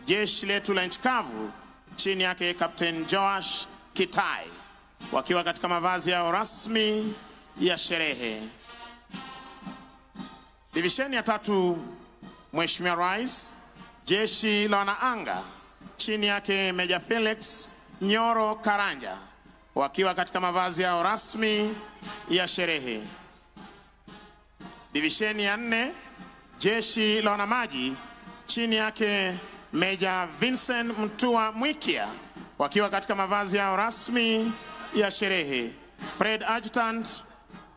jeshi letu la nchi kavu chini yake Captain Joash Kitai, wakiwa katika mavazi yao rasmi ya sherehe. Divisheni ya 3, Mheshimiwa Rais, jeshi la wanaanga chini yake Meja Felix Nyoro Karanja, wakiwa katika mavazi yao rasmi ya sherehe. Divisheni ya 4, jeshi la wanamaji chini yake Meja Vincent Mtua Mwikia, wakiwa katika mavazi yao rasmi ya sherehe. Parade Adjutant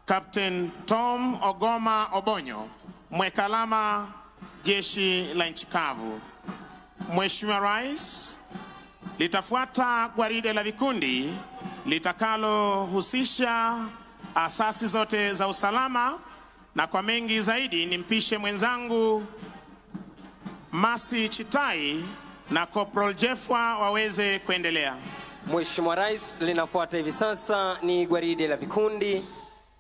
Captain Tom Ogoma Obonyo, mwekalama jeshi la nchi kavu. Mheshimiwa Rais, litafuata gwaride la vikundi litakalohusisha asasi zote za usalama, na kwa mengi zaidi nimpishe mwenzangu Masi Chitai na Corporal Jeffwa waweze kuendelea. Mheshimiwa Rais, linafuata hivi sasa ni gwaride la vikundi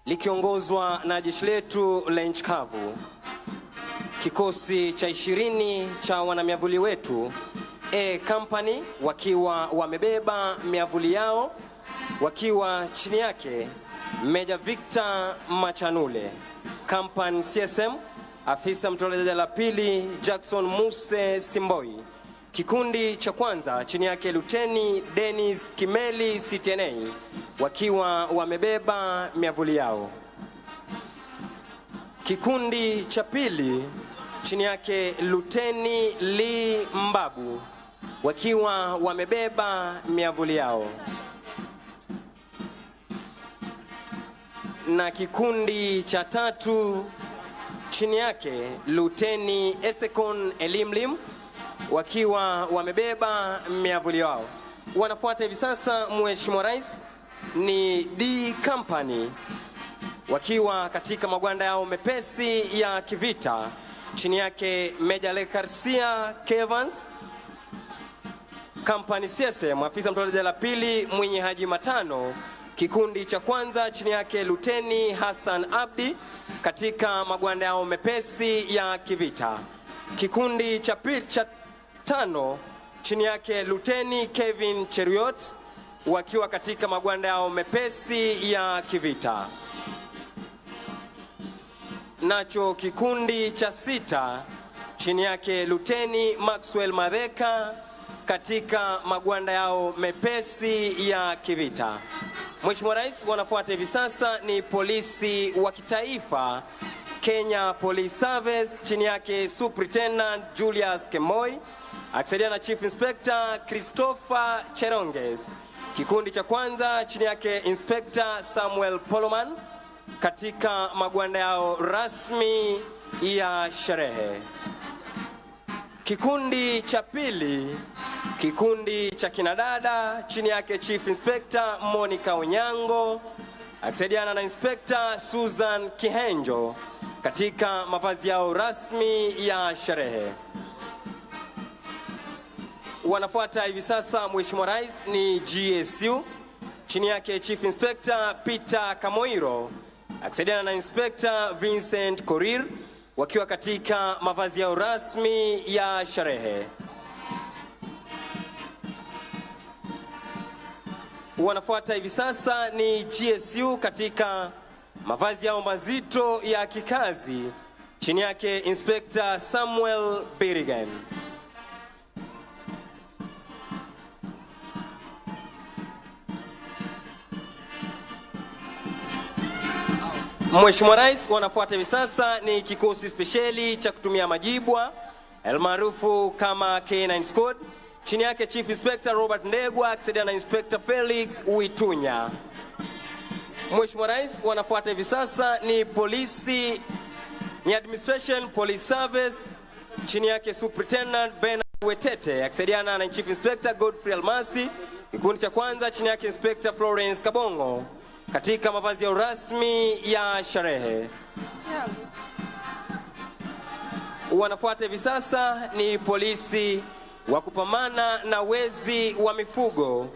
likiongozwa na jeshi letu la nchi kavu. Kikosi cha 20 cha wanamiavuli wetu A Company wakiwa wamebeba miavuli yao, wakiwa chini yake Meja Victor Machanule, Company CSM, afisa mtolezaji la pili Jackson Muse Simboi. Kikundi cha kwanza chini yake Luteni Dennis Kimeli CTNA, wakiwa wamebeba miavuli yao. Kikundi cha pili chini yake Luteni Lee Mbabu, wakiwa wamebeba miavuli yao. Na kikundi cha tatu chini yake Luteni Esekon Elimlim, wakiwa wamebeba miavuli yao. Wanafuata hivi sasa, Mheshimiwa Rais, ni D Company, wakiwa katika magwanda yao mepesi ya kivita, chini yake Meja Lekarsia Kevans, Company CSM, afisa mtoaji la pili Mwinyi Haji Matano. Kikundi cha kwanza chini yake Luteni Hassan Abdi, katika magwanda yao mepesi ya kivita. Kikundi cha pili cha tano chini yake Luteni Kevin Cheruiyot, wakiwa katika magwanda yao mepesi ya kivita. Nacho kikundi cha sita chini yake Luteni Maxwell Madheka, katika magwanda yao mepesi ya kivita. Mheshimiwa Rais, wanafuata hivi sasa ni polisi wa kitaifa Kenya Police Service, chini yake Superintendent Julius Kemoi, akisaidiana na Chief Inspector Christopher Cheronges. Kikundi cha kwanza chini yake Inspector Samuel Poloman, katika magwanda yao rasmi ya sherehe. Kikundi cha pili, kikundi cha kinadada, chini yake Chief Inspector Monica Onyango, akisaidiana na Inspector Susan Kihenjo, katika mavazi yao rasmi ya sherehe. Wanafuata hivi sasa, Mheshimiwa Rais, ni GSU, chini yake Chief Inspector Peter Kamoiro, akisaidiana na Inspector Vincent Korir, wakiwa katika mavazi yao rasmi ya sherehe. Wanafuata hivi sasa ni GSU katika mavazi yao mazito ya kikazi, chini yake Inspector Samuel Birigan. Mheshimiwa Rais, wanafuata hivi sasa ni kikosi spesheli cha kutumia majibwa almaarufu kama K9 Squad, chini yake Chief Inspector Robert Ndegwa akisaidiana na Inspector Felix Uitunya. Mheshimiwa Rais, wanafuata hivi sasa ni polisi, ni Administration Police Service, chini yake Superintendent Bernard Wetete akisaidiana na Chief Inspector Godfrey Almasi. Kikundi cha kwanza chini yake Inspector Florence Kabongo, katika mavazi ya rasmi ya sherehe. Wanafuata hivi sasa ni polisi wa kupambana na wezi wa mifugo,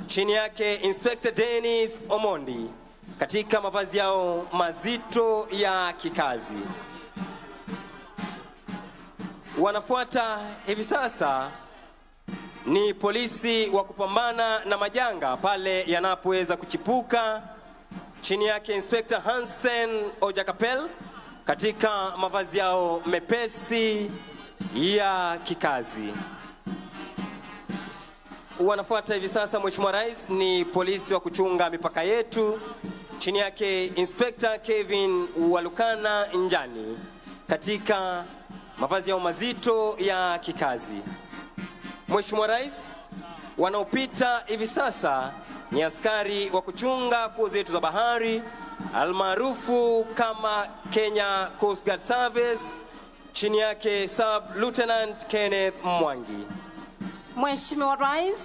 chini yake Inspector Dennis Omondi, katika mavazi yao mazito ya kikazi. Wanafuata hivi sasa ni polisi wa kupambana na majanga pale yanapoweza kuchipuka, chini yake Inspector Hansen Ojakapel katika mavazi yao mepesi ya kikazi. Wanafuata hivi sasa, Mheshimiwa Rais, ni polisi wa kuchunga mipaka yetu, chini yake Inspector Kevin Walukana Njani katika mavazi yao mazito ya kikazi. Mheshimiwa Rais, wanaopita hivi sasa ni askari wa kuchunga fuo zetu za bahari almaarufu kama Kenya Coast Guard Service, chini yake Sub Lieutenant Kenneth Mwangi. Mheshimiwa Rais,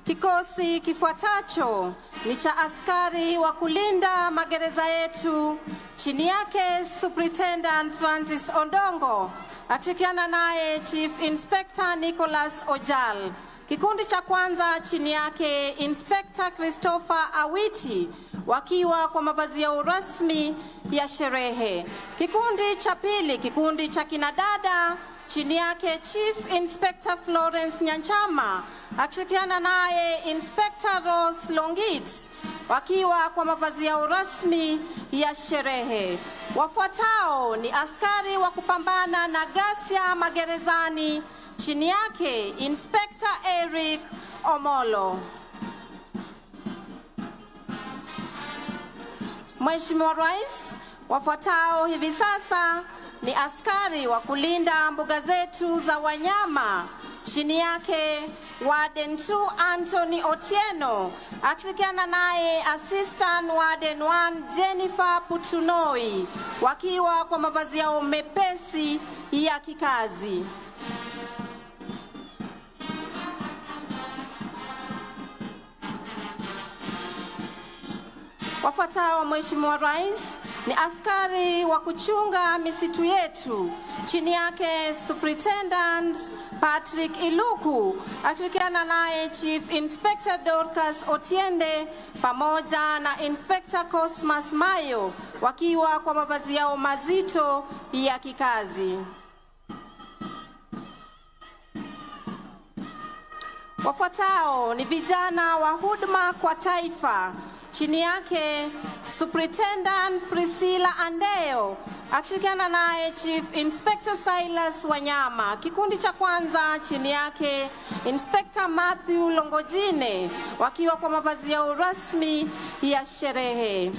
kikosi kifuatacho ni cha askari wa kulinda magereza yetu, chini yake Superintendent Francis Ondongo akishirikiana naye Chief Inspector Nicholas Ojal. Kikundi cha kwanza chini yake Inspector Christopher Awiti wakiwa kwa mavazi yao rasmi ya sherehe. Kikundi cha pili, kikundi cha kinadada, chini yake Chief Inspector Florence Nyanchama akishirikiana naye Inspector Rose Longit wakiwa kwa mavazi yao rasmi ya sherehe. Wafuatao ni askari wa kupambana na ghasia magerezani, chini yake Inspector Eric Omolo. Mheshimiwa Rais, wafuatao hivi sasa ni askari wa kulinda mbuga zetu za wanyama, chini yake Warden 2 Anthony Otieno akishirikiana naye Assistant Warden 1 Jennifer Putunoi wakiwa kwa mavazi yao mepesi ya kikazi. Wafuatao, Mheshimiwa Rais, ni askari wa kuchunga misitu yetu, chini yake Superintendent Patrick Iluku akishirikiana naye Chief Inspector Dorcas Otiende pamoja na Inspector Cosmas Mayo wakiwa kwa mavazi yao mazito ya kikazi. Wafuatao ni vijana wa huduma kwa taifa, chini yake Superintendent Priscilla Andeo akishirikiana naye Chief Inspector Silas Wanyama. Kikundi cha kwanza chini yake Inspector Matthew Longojine wakiwa kwa mavazi yao rasmi ya sherehe.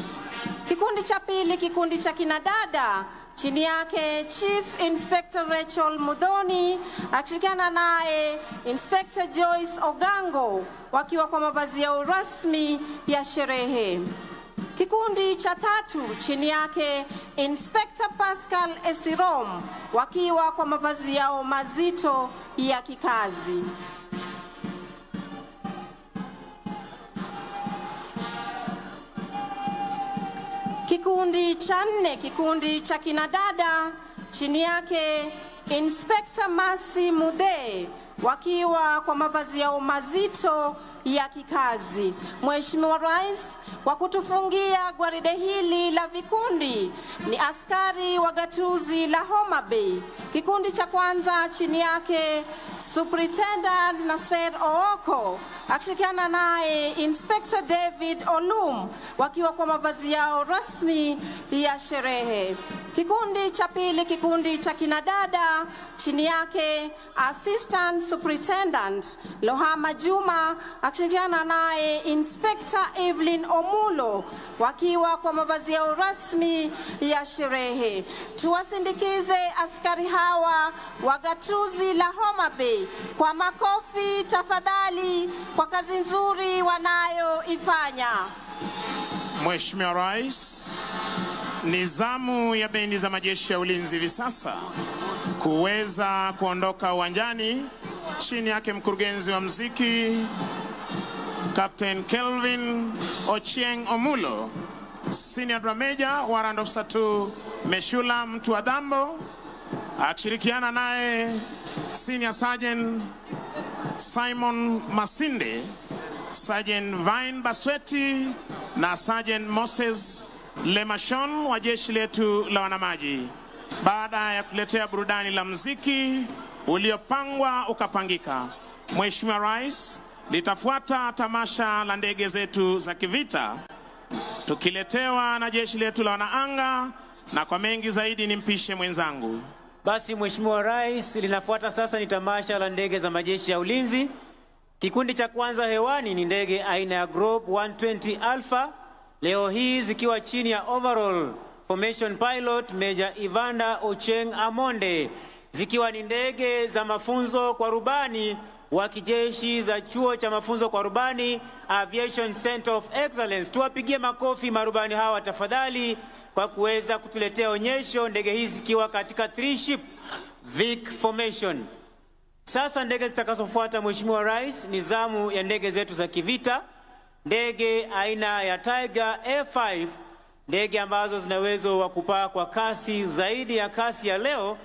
Kikundi cha pili, kikundi cha kinadada, chini yake Chief Inspector Rachel Mudhoni akishirikiana naye Inspector Joyce Ogango wakiwa kwa mavazi yao rasmi ya sherehe. Kikundi cha tatu chini yake Inspector Pascal Esirom wakiwa kwa mavazi yao mazito ya kikazi. Kikundi cha nne, kikundi cha kinadada, chini yake Inspector Masi Mude wakiwa kwa mavazi yao mazito ya kikazi. Mheshimiwa Rais, kwa kutufungia gwaride hili la vikundi ni askari wa gatuzi la Homa Bay. Kikundi cha kwanza chini yake Superintendent Nasser Ooko akishirikiana naye Inspector David Olum wakiwa kwa mavazi yao rasmi ya sherehe. Kikundi cha pili, kikundi cha kinadada, chini yake Assistant Superintendent Lohama Juma akishirikiana naye Inspector Evelyn Omulo wakiwa kwa mavazi yao rasmi ya sherehe. Tuwasindikize askari hawa wa gatuzi la Homa Bay kwa makofi tafadhali, kwa kazi nzuri wanayoifanya. Mheshimiwa Rais, ni zamu ya bendi za majeshi ya ulinzi hivi sasa kuweza kuondoka uwanjani, chini yake mkurugenzi wa muziki Captain Kelvin Ochieng Omulo, Senior Drum Major Warrant Officer 2 Meshula Mtuadambo akishirikiana naye Senior Sergeant Simon Masinde, Sergeant Vine Basweti na Sergeant Moses Lemashon wa jeshi letu la wanamaji. Baada ya kuletea burudani la muziki uliopangwa ukapangika, Mheshimiwa Rais, litafuata tamasha la ndege zetu za kivita tukiletewa na jeshi letu la wanaanga, na kwa mengi zaidi nimpishe mwenzangu. Basi Mheshimiwa Rais, linafuata sasa ni tamasha la ndege za majeshi ya ulinzi. Kikundi cha kwanza hewani ni ndege aina ya Grob 120 Alpha, leo hii zikiwa chini ya overall formation pilot Major Ivanda Ocheng Amonde, zikiwa ni ndege za mafunzo kwa rubani wa kijeshi za chuo cha mafunzo kwa rubani Aviation Center of Excellence. Tuwapigie makofi marubani hawa tafadhali kwa kuweza kutuletea onyesho, ndege hizi zikiwa katika 3 ship Vic formation. Sasa ndege zitakazofuata Mheshimiwa Rais ni zamu ya ndege zetu za kivita, ndege aina ya Tiger A5, ndege ambazo zina uwezo wa kupaa kwa kasi zaidi ya kasi ya leo.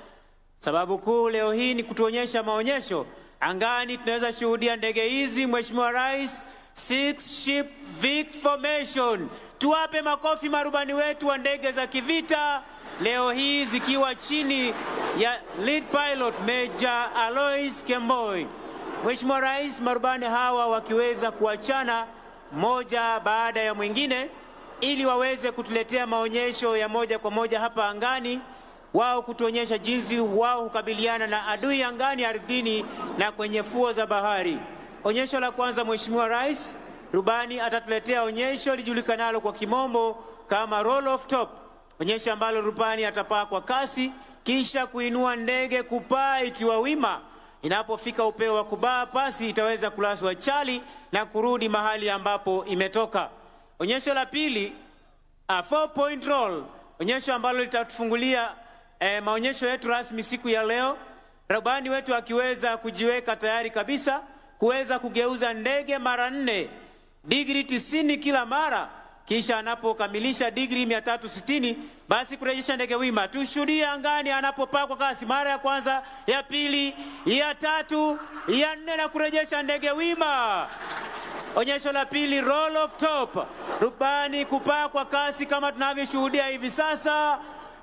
Sababu kuu leo hii ni kutuonyesha maonyesho angani. Tunaweza shuhudia ndege hizi Mheshimiwa Rais, 6 ship Vic formation. Tuwape makofi marubani wetu wa ndege za kivita leo hii zikiwa chini ya lead pilot Major Alois Kemboi. Mheshimiwa Rais, marubani hawa wakiweza kuachana moja baada ya mwingine ili waweze kutuletea maonyesho ya moja kwa moja hapa angani, wao kutuonyesha jinsi wao hukabiliana na adui angani, ardhini na kwenye fuo za bahari. Onyesho la kwanza Mheshimiwa Rais, rubani atatuletea onyesho lijulikanalo kwa kimombo kama roll off top, onyesho ambalo rubani atapaa kwa kasi kisha kuinua ndege kupaa ikiwa wima. Inapofika upeo wa kubaa pasi itaweza kulazwa chali na kurudi mahali ambapo imetoka. Onyesho la pili, a 4 point roll, onyesho ambalo litatufungulia maonyesho yetu rasmi siku ya leo, rubani wetu akiweza kujiweka tayari kabisa kuweza kugeuza ndege mara 4 digri 90 kila mara, kisha anapokamilisha digri 360 basi kurejesha ndege wima. Tushuhudie angani anapopaa kwa kasi mara ya kwanza, ya pili, ya tatu, ya nne na kurejesha ndege wima. Onyesho la pili, roll off top, rubani kupaa kwa kasi kama tunavyoshuhudia hivi sasa,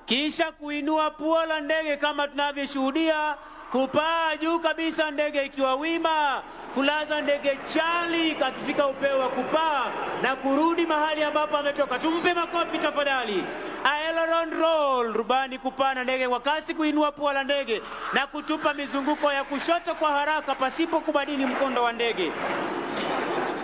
kisha kuinua pua la ndege kama tunavyoshuhudia, kupaa juu kabisa ndege ikiwa wima, kulaza ndege chali akifika upeo wa kupaa na kurudi mahali ambapo ametoka. Tumpe makofi tafadhali. Aileron roll, rubani kupaa na ndege kwa kasi, kuinua pua la ndege na kutupa mizunguko ya kushoto kwa haraka pasipo kubadili mkondo wa ndege.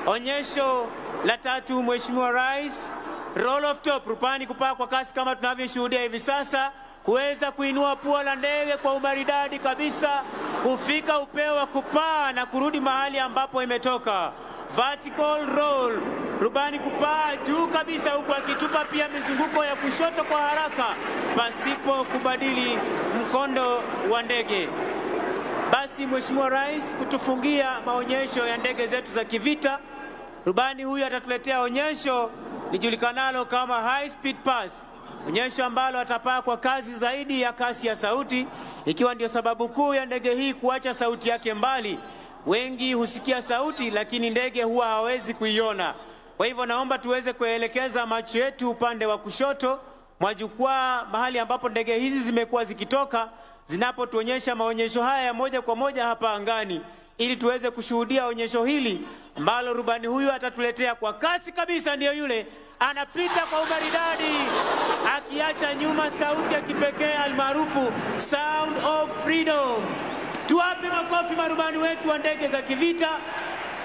Onyesho la tatu Mheshimiwa Rais, roll off top, rubani kupaa kwa kasi kama tunavyoshuhudia hivi sasa, kuweza kuinua pua la ndege kwa umaridadi kabisa, kufika upeo wa kupaa na kurudi mahali ambapo imetoka. Vertical roll, rubani kupaa juu kabisa huku akitupa pia mizunguko ya kushoto kwa haraka pasipo kubadili mkondo wa ndege. Basi Mheshimiwa Rais, kutufungia maonyesho ya ndege zetu za kivita, rubani huyu atatuletea onyesho lijulikanalo kama high speed pass, onyesho ambalo atapaa kwa kasi zaidi ya kasi ya sauti, ikiwa ndio sababu kuu ya ndege hii kuacha sauti yake mbali. Wengi husikia sauti lakini ndege huwa hawezi kuiona. Kwa hivyo naomba tuweze kuelekeza macho yetu upande wa kushoto mwa jukwaa, mahali ambapo ndege hizi zimekuwa zikitoka zinapotuonyesha maonyesho haya ya moja kwa moja hapa angani, ili tuweze kushuhudia onyesho hili ambalo rubani huyu atatuletea kwa kasi kabisa. Ndiyo yule anapita kwa umaridadi akiacha nyuma sauti ya kipekee almaarufu Sound of Freedom. Tuwape makofi marubani wetu wa ndege za kivita.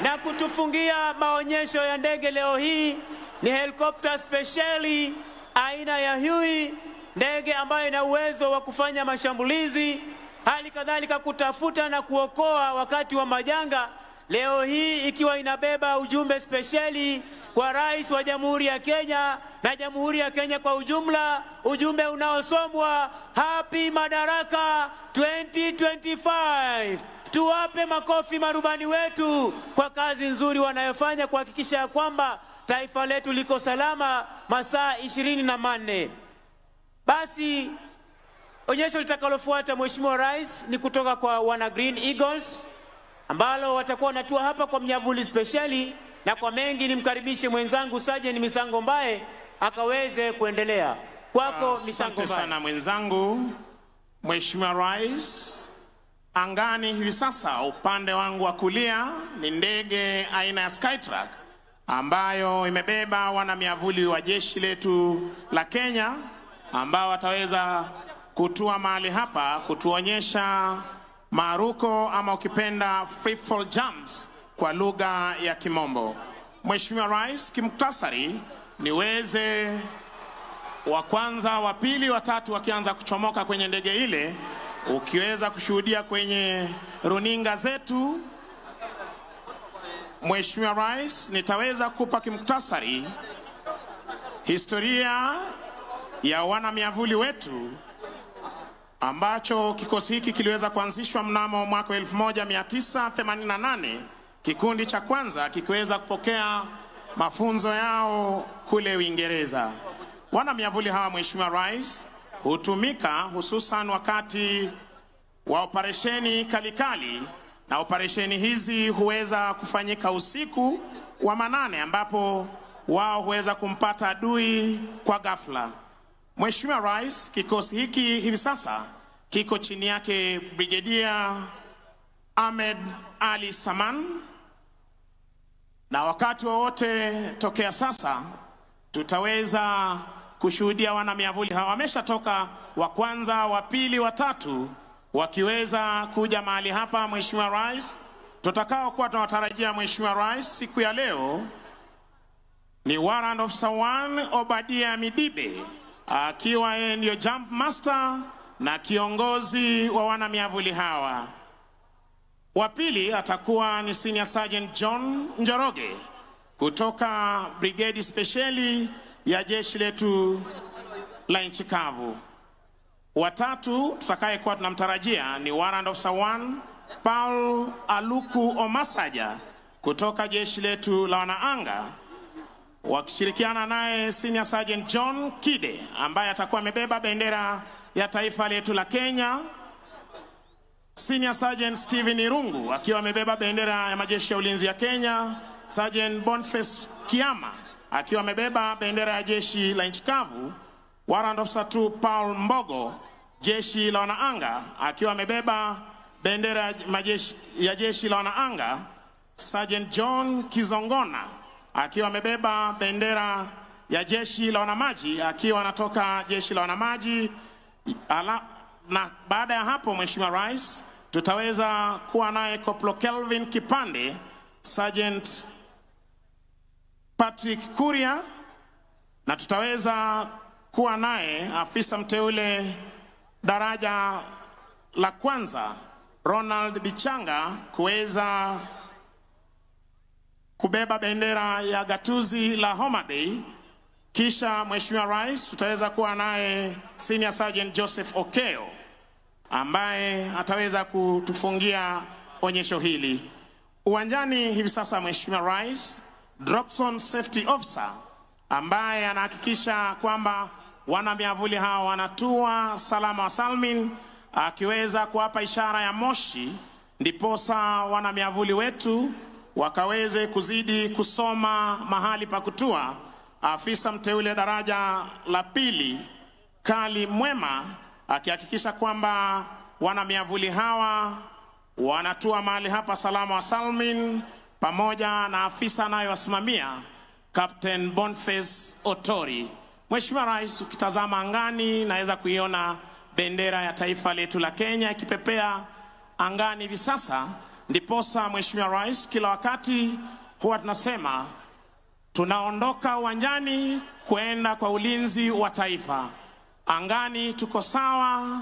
Na kutufungia maonyesho ya ndege leo hii ni helikopta spesheli aina ya Huey, ndege ambayo ina uwezo wa kufanya mashambulizi, hali kadhalika kutafuta na kuokoa wakati wa majanga. Leo hii ikiwa inabeba ujumbe spesheli kwa Rais wa Jamhuri ya Kenya na Jamhuri ya Kenya kwa ujumla, ujumbe unaosomwa Happy Madaraka 2025. Tuwape makofi marubani wetu kwa kazi nzuri wanayofanya kuhakikisha ya kwamba taifa letu liko salama masaa 24. Basi onyesho litakalofuata Mheshimiwa Rais ni kutoka kwa wana Green Eagles, ambalo watakuwa wanatua hapa kwa mnyavuli spesheli, na kwa mengi nimkaribishe mwenzangu Sergeant Misango Mbae akaweze kuendelea. Kwako Misango Mbae. Asante sana mwenzangu. Mheshimiwa Rais, Angani hivi sasa upande wangu wa kulia ni ndege aina ya Skytruck ambayo imebeba wanamiavuli wa jeshi letu la Kenya ambao wataweza kutua mahali hapa kutuonyesha maruko ama ukipenda free fall jumps kwa lugha ya Kimombo. Mheshimiwa Rais, kimuktasari niweze wa kwanza, wa pili, wa tatu wakianza kuchomoka kwenye ndege ile, ukiweza kushuhudia kwenye runinga zetu. Mheshimiwa Rais, nitaweza kupa kimuktasari historia ya wanamiavuli wetu ambacho kikosi hiki kiliweza kuanzishwa mnamo mwaka 1988, kikundi cha kwanza kikiweza kupokea mafunzo yao kule Uingereza. Wanamiavuli hawa, Mheshimiwa Rais, hutumika hususan wakati wa operesheni kalikali, na operesheni hizi huweza kufanyika usiku wa manane ambapo wao huweza kumpata adui kwa ghafla. Mheshimiwa Rais, kikosi hiki hivi sasa kiko chini yake Brigadier Ahmed Ali Saman, na wakati wowote tokea sasa tutaweza kushuhudia wanamiavuli hawa wameshatoka wa kwanza, wa pili, wa tatu wakiweza kuja mahali hapa. Mheshimiwa Rais, tutakao kuwa tunawatarajia Mheshimiwa Rais siku ya leo ni Warrant Officer 1 Obadia Midibe akiwa yeye ndio jump master na kiongozi wa wanamiavuli hawa. Wa pili atakuwa ni Senior Sergeant John Njoroge kutoka brigade spesheli ya jeshi letu la nchi kavu. Watatu tutakayekuwa tunamtarajia ni Warrant Officer 1 Paul Aluku Omasaja kutoka jeshi letu la wanaanga, wakishirikiana naye Senior Sergeant John Kide ambaye atakuwa amebeba bendera ya taifa letu la Kenya, Senior Sergeant Steven Irungu akiwa amebeba bendera ya majeshi ya ulinzi ya Kenya, Sergeant Boniface Kiama akiwa amebeba bendera ya jeshi la nchi kavu, Warrant Officer 2 Paul Mbogo jeshi la wanaanga akiwa amebeba bendera ya jeshi la wanaanga, Sergeant John Kizongona akiwa amebeba bendera ya jeshi la wanamaji akiwa anatoka jeshi la wanamaji. Na baada ya hapo, Mheshimiwa Rais, tutaweza kuwa naye Koplo Kelvin Kipande, Sergeant Patrick Kuria, na tutaweza kuwa naye afisa mteule daraja la kwanza Ronald Bichanga kuweza kubeba bendera ya gatuzi la Homa Bay. Kisha Mheshimiwa Rais, tutaweza kuwa naye Senior Sergeant Joseph Okeo ambaye ataweza kutufungia onyesho hili. Uwanjani hivi sasa, Mheshimiwa Rais, Dropson Safety Officer ambaye anahakikisha kwamba wanamiavuli hawa wanatua salama wa salmin, akiweza kuwapa ishara ya moshi ndiposa wanamiavuli wetu wakaweze kuzidi kusoma mahali pa kutua. Afisa mteule daraja la pili Kali Mwema akihakikisha kwamba wanamiavuli hawa wanatua mahali hapa salama wa salmin, pamoja na afisa anayewasimamia Captain Boniface Otori. Mheshimiwa Rais, ukitazama angani naweza kuiona bendera ya taifa letu la Kenya ikipepea angani hivi sasa. Ndiposa Mheshimiwa Rais, kila wakati huwa tunasema tunaondoka uwanjani kwenda kwa ulinzi wa taifa. Angani tuko sawa,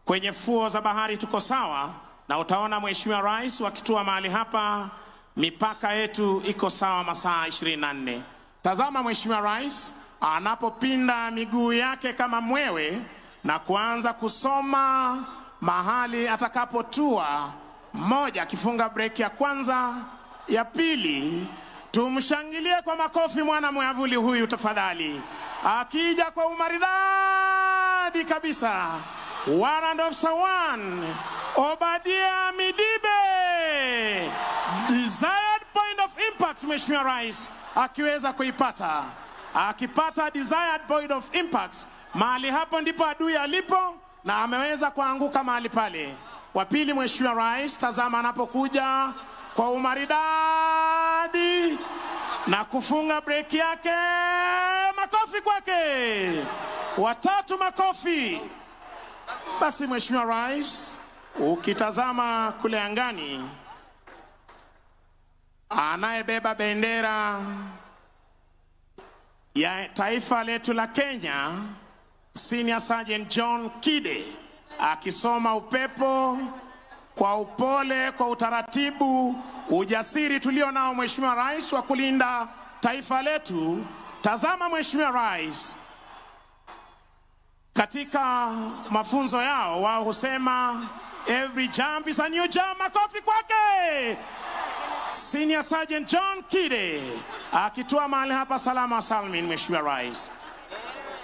kwenye fuo za bahari tuko sawa, na utaona Mheshimiwa Rais wakitua mahali hapa, mipaka yetu iko sawa masaa 24. Tazama Mheshimiwa Rais anapopinda miguu yake kama mwewe na kuanza kusoma mahali atakapotua. Moja, akifunga breki ya kwanza, ya pili. Tumshangilie kwa makofi mwana mwavuli huyu tafadhali, akija kwa umaridadi kabisa. Warrant Officer 1 Obadia Midibe, desired point of impact, Mheshimiwa Rais akiweza kuipata. Akipata desired point of impact, mahali hapo ndipo adui alipo na ameweza kuanguka mahali pale. Wa pili, Mheshimiwa Rais, tazama anapokuja kwa umaridadi na kufunga breki yake. Makofi kwake. Watatu, makofi. Basi Mheshimiwa Rais, ukitazama kule angani, anayebeba bendera ya taifa letu la Kenya, Senior Sergeant John Kide, akisoma upepo kwa upole, kwa utaratibu, ujasiri tulio nao Mheshimiwa Rais wa kulinda taifa letu. Tazama Mheshimiwa Rais, katika mafunzo yao wao husema every jump is a new jump. Makofi kwake. Senior Sergeant John Kide akitua mahali hapa salama salmin. Mheshimiwa Rais.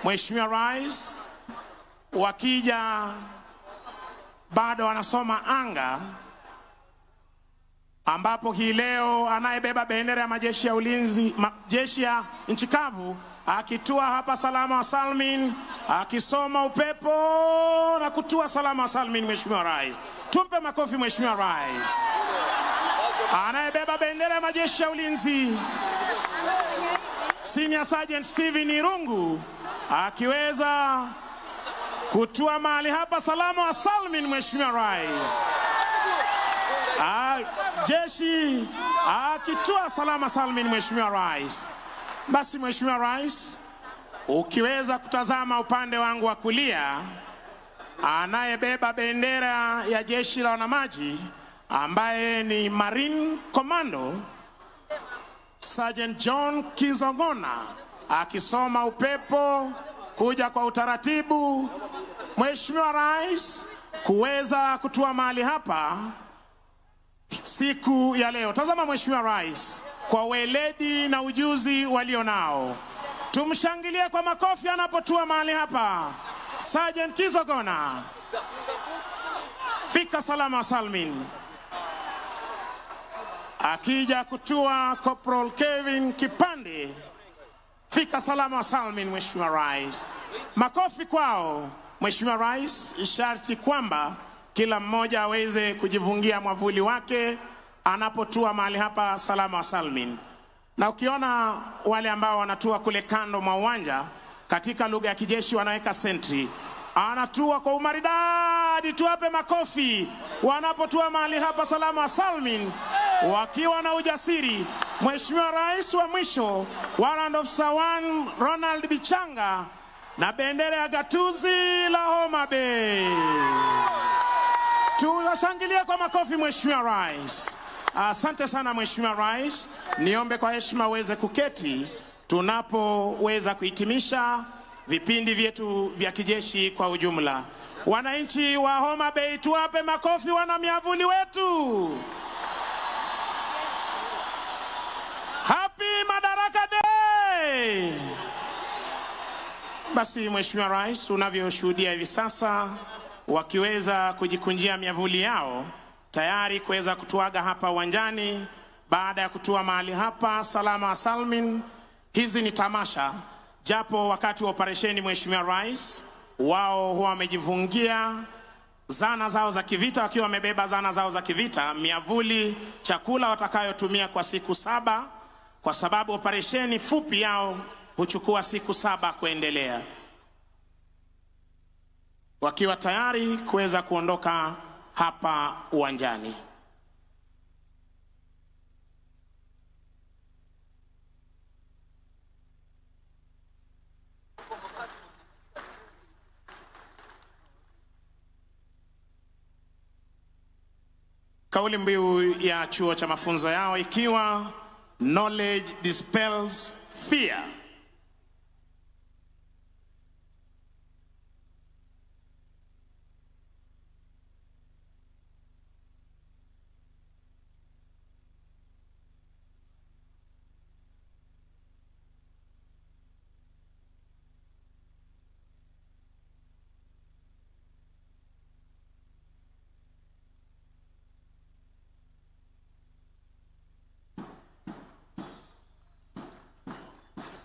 Mheshimiwa Rais, wakija bado wanasoma anga, ambapo hii leo anayebeba bendera ya majeshi ya ulinzi, majeshi ya nchi kavu, akitua hapa salama salmin, akisoma upepo na kutua salama salmin. Mheshimiwa Rais, tumpe makofi Mheshimiwa Rais. Anayebeba bendera ya majeshi ya ulinzi, Senior Sergeant Steven Irungu, akiweza kutua mahali hapa salama salmin. Mheshimiwa Rais, jeshi akitua salama salmin. Mheshimiwa Rais. Basi Mheshimiwa Rais, ukiweza kutazama upande wangu wa kulia, anayebeba bendera ya jeshi la wanamaji ambaye ni Marine Commando Sergeant John Kizongona, akisoma upepo kuja kwa utaratibu. Mheshimiwa Rais, kuweza kutua mahali hapa siku ya leo. Tazama Mheshimiwa Rais, kwa weledi na ujuzi walionao, tumshangilie kwa makofi anapotua mahali hapa. Sergeant Kizongona, fika salama salmin. Akija kutua Corporal Kevin Kipande, fika salama salmin. Mheshimiwa Rais, makofi kwao. Mheshimiwa Rais, sharti kwamba kila mmoja aweze kujivungia mwavuli wake anapotua mahali hapa salama salmin. Na ukiona wale ambao wanatua kule kando mwa uwanja, katika lugha ya kijeshi wanaweka sentry, anatua kwa umaridadi. Tuwape makofi wanapotua mahali hapa salama salmin wakiwa na ujasiri. Mheshimiwa Rais, wa mwisho Warrant Officer 1 Ronald Bichanga na bendera ya gatuzi la Homa Bay. Tuwashangilie kwa makofi Mheshimiwa Rais. Asante sana Mheshimiwa Rais. Niombe kwa heshima uweze kuketi tunapoweza kuhitimisha vipindi vyetu vya kijeshi kwa ujumla. Wananchi wa Homa Bay, tuwape makofi wana miavuli wetu. Happy Madaraka Day! Basi Mheshimiwa Rais, unavyoshuhudia hivi sasa wakiweza kujikunjia miavuli yao tayari kuweza kutuaga hapa uwanjani baada ya kutua mahali hapa salama salmin. Hizi ni tamasha, japo wakati wa operesheni Mheshimiwa Rais wao huwa wamejifungia zana zao za kivita, wakiwa wamebeba zana zao za kivita, miavuli, chakula watakayotumia kwa siku 7, kwa sababu operesheni fupi yao huchukua siku 7 kuendelea, wakiwa tayari kuweza kuondoka hapa uwanjani. Kauli mbiu ya chuo cha mafunzo yao ikiwa knowledge dispels fear.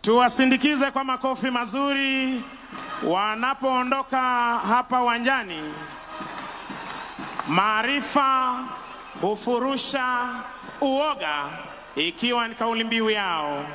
Tuwasindikize kwa makofi mazuri wanapoondoka hapa uwanjani. Maarifa hufurusha uoga, ikiwa ni kauli mbiu yao.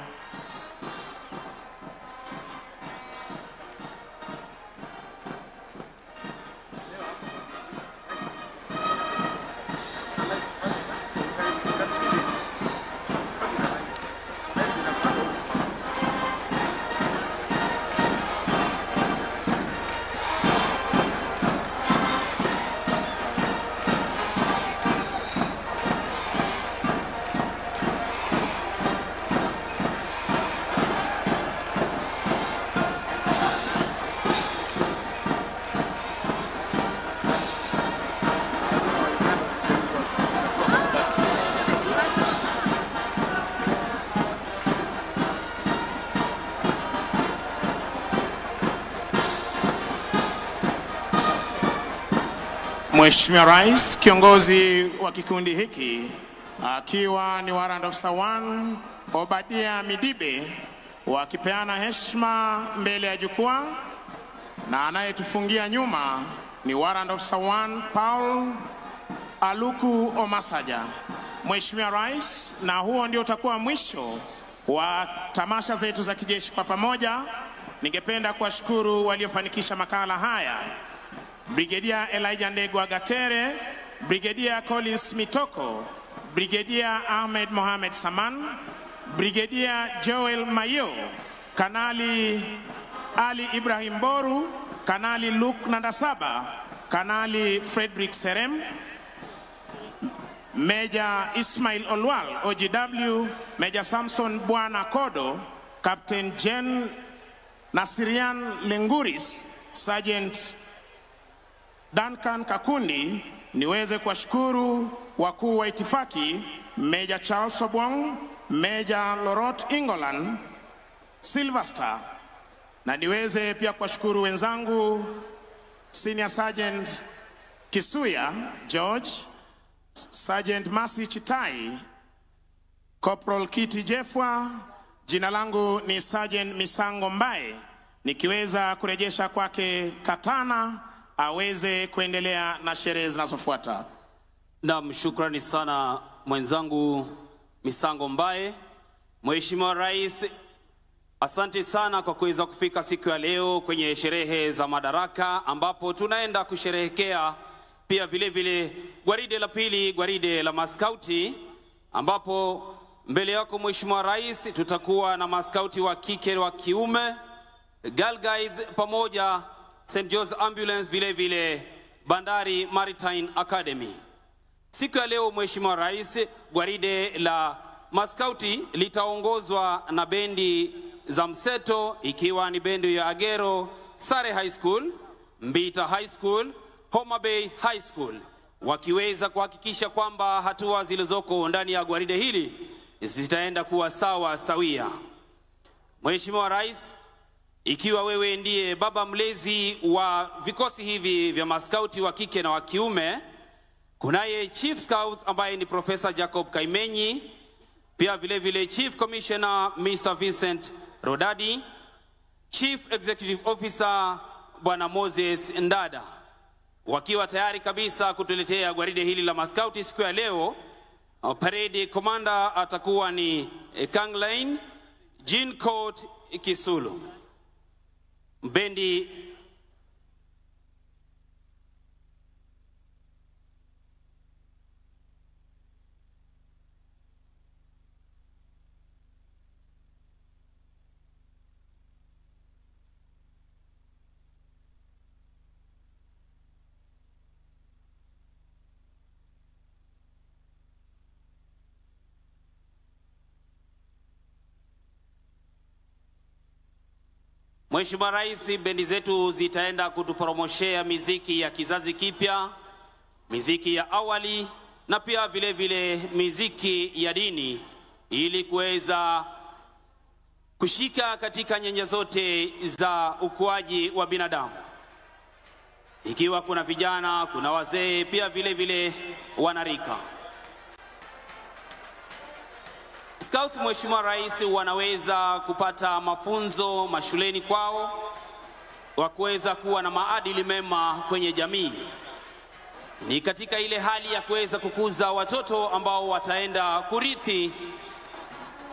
Mheshimiwa Rais, kiongozi wa kikundi hiki akiwa ni Warrant Officer 1 Obadia Midibe, wakipeana heshima mbele ya jukwaa, na anayetufungia nyuma ni Warrant Officer 1 Paul Aluku Omasaja. Mheshimiwa Rais, na huo ndio utakuwa mwisho wa tamasha zetu za kijeshi kwa pamoja. Ningependa kuwashukuru waliofanikisha makala haya: Brigadier Elijah Ndegwa Gatere, Brigadier Collins Mitoko, Brigadier Ahmed Mohamed Saman, Brigadier Joel Mayo, Kanali Ali Ibrahim Boru, Kanali Luke Nandasaba, Kanali Frederick Serem, Major Ismail Olwal, OGW, Major Samson Bwana Kodo, Captain Jen Nasirian Lenguris, Sergeant Duncan Kakundi. Niweze kuwashukuru wakuu wa itifaki Major Charles Obwang, Major Lorot Ingolan, Sylvester, na niweze pia kuwashukuru wenzangu Senior Sergeant Kisuya George, Sergeant Masi Chitai, Corporal Kiti Jeffwa. Jina langu ni Sergeant Misango Mbae, nikiweza kurejesha kwake Katana aweze kuendelea na sherehe zinazofuata. Naam, shukrani sana mwenzangu Misango Mbae. Mheshimiwa Rais, asante sana kwa kuweza kufika siku ya leo kwenye sherehe za Madaraka, ambapo tunaenda kusherehekea pia vile vile gwaride la pili, gwaride la maskauti, ambapo mbele yako Mheshimiwa Rais tutakuwa na maskauti wa kike wa kiume, Girl Guides pamoja St. George Ambulance, vile vile Bandari Maritime Academy. Siku ya leo Mheshimiwa Rais, gwaride la maskauti litaongozwa na bendi za mseto, ikiwa ni bendi ya Agero Sare High School, Mbita High School, Homa Bay High School, wakiweza kuhakikisha kwamba hatua zilizoko ndani ya gwaride hili zitaenda kuwa sawa sawia. Mheshimiwa Rais, ikiwa wewe ndiye baba mlezi wa vikosi hivi vya maskauti wa kike na wa kiume, kunaye Chief Scouts ambaye ni Professor Jacob Kaimenyi, pia vile vile Chief Commissioner Mr. Vincent Rodadi, Chief Executive Officer Bwana Moses Ndada, wakiwa tayari kabisa kutuletea gwaride hili la maskauti siku ya leo. Parade Commander atakuwa ni Kangline Jean Court Kisulu. Bendi Mheshimiwa Rais, bendi zetu zitaenda kutupromoshea miziki ya kizazi kipya, miziki ya awali na pia vile vile miziki ya dini, ili kuweza kushika katika nyanja zote za ukuaji wa binadamu. Ikiwa kuna vijana, kuna wazee, pia vile vile wanarika. Scouts, Mheshimiwa Rais, wanaweza kupata mafunzo mashuleni kwao wa kuweza kuwa na maadili mema kwenye jamii. Ni katika ile hali ya kuweza kukuza watoto ambao wataenda kurithi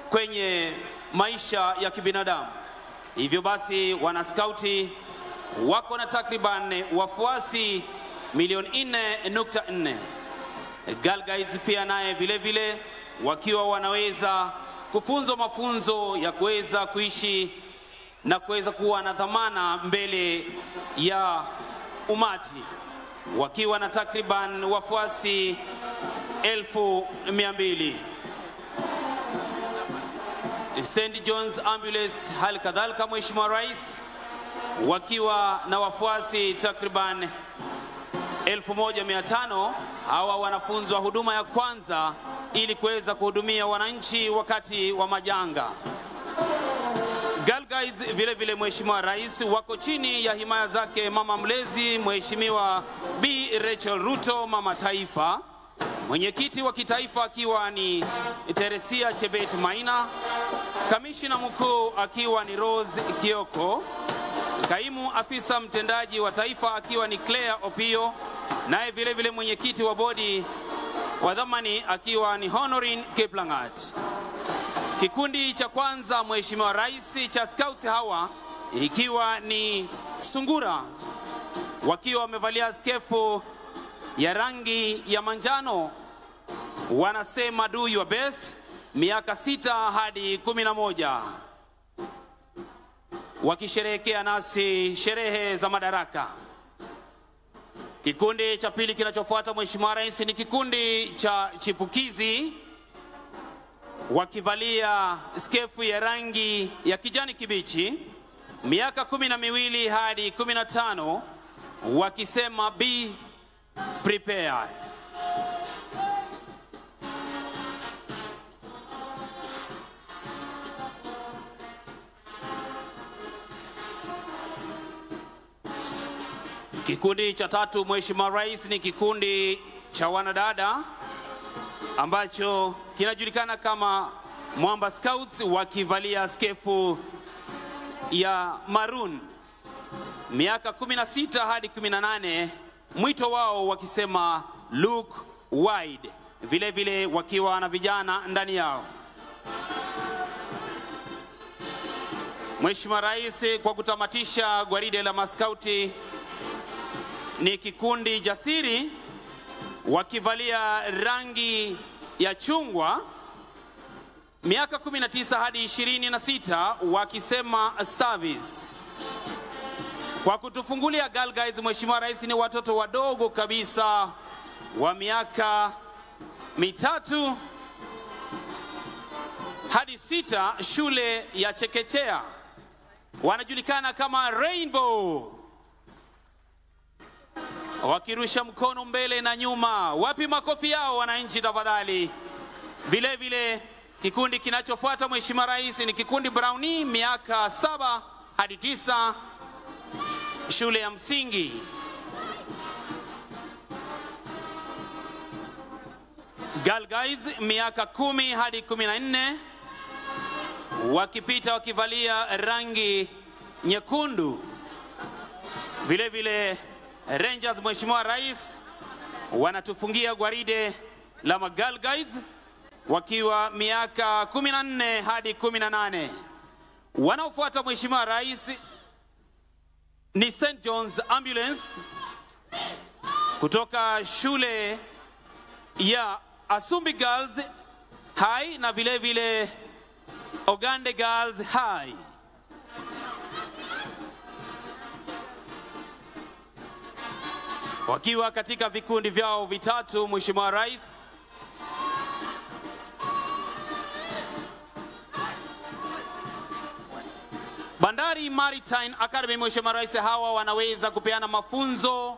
kwenye maisha ya kibinadamu. Hivyo basi wanaskauti wako na takriban wafuasi milioni 4.4. Girl Guides pia naye vile vile wakiwa wanaweza kufunzwa mafunzo ya kuweza kuishi na kuweza kuwa na dhamana mbele ya umati, wakiwa na takriban wafuasi 200,000. St. John's Ambulance hali kadhalika, Mheshimiwa Rais, wakiwa na wafuasi takriban 1500. Hawa wanafunzwa huduma ya kwanza ili kuweza kuhudumia wananchi wakati wa majanga. Girl Guides vile vile, Mheshimiwa Rais, wako chini ya himaya zake mama mlezi Mheshimiwa B. Rachel Ruto, mama taifa, mwenyekiti wa kitaifa akiwa ni Teresia Chebet Maina, kamishina mkuu akiwa ni Rose Kioko, kaimu afisa mtendaji wa taifa akiwa ni Claire Opio, naye vile vile mwenyekiti wa bodi wa dhamani akiwa ni Honorin Kiplangat. Kikundi cha kwanza, Mheshimiwa Rais, cha Scouts hawa ikiwa ni Sungura, wakiwa wamevalia skefu ya rangi ya manjano, wanasema do your best, miaka 6 hadi 11, wakisherehekea nasi sherehe za Madaraka. Kikundi cha pili kinachofuata, Mheshimiwa Rais, ni kikundi cha chipukizi, wakivalia skefu ya rangi ya kijani kibichi, miaka 12 hadi 15, wakisema be prepared. Kikundi cha tatu, Mheshimiwa Rais, ni kikundi cha wanadada ambacho kinajulikana kama Mwamba Scouts, wakivalia skefu ya maroon, miaka 16 hadi 18, mwito wao wakisema look wide, vile vile wakiwa na vijana ndani yao. Mheshimiwa Rais, kwa kutamatisha gwaride la maskauti ni kikundi jasiri, wakivalia rangi ya chungwa, miaka 19 hadi 26, wakisema service. Kwa kutufungulia Girl Guides, Mheshimiwa Rais, ni watoto wadogo kabisa wa miaka 3 hadi 6, shule ya chekechea, wanajulikana kama Rainbow, wakirusha mkono mbele na nyuma. Wapi makofi yao wananchi tafadhali? Vile vile kikundi kinachofuata, Mheshimiwa Rais, ni kikundi Brownie, miaka 7 hadi 9, shule ya msingi. Girl Guides miaka 10 hadi 14, wakipita wakivalia rangi nyekundu. Vile vile Rangers, Mheshimiwa Rais, wanatufungia gwaride la Girl Guides wakiwa miaka 14 hadi 18. Wanaofuata, Mheshimiwa Rais, ni St. John's Ambulance kutoka shule ya Asumbi Girls High na vile vile Ogande Girls High. Wakiwa katika vikundi vyao vitatu, Mheshimiwa Rais. Bandari Maritime Academy, Mheshimiwa Rais, hawa wanaweza kupeana mafunzo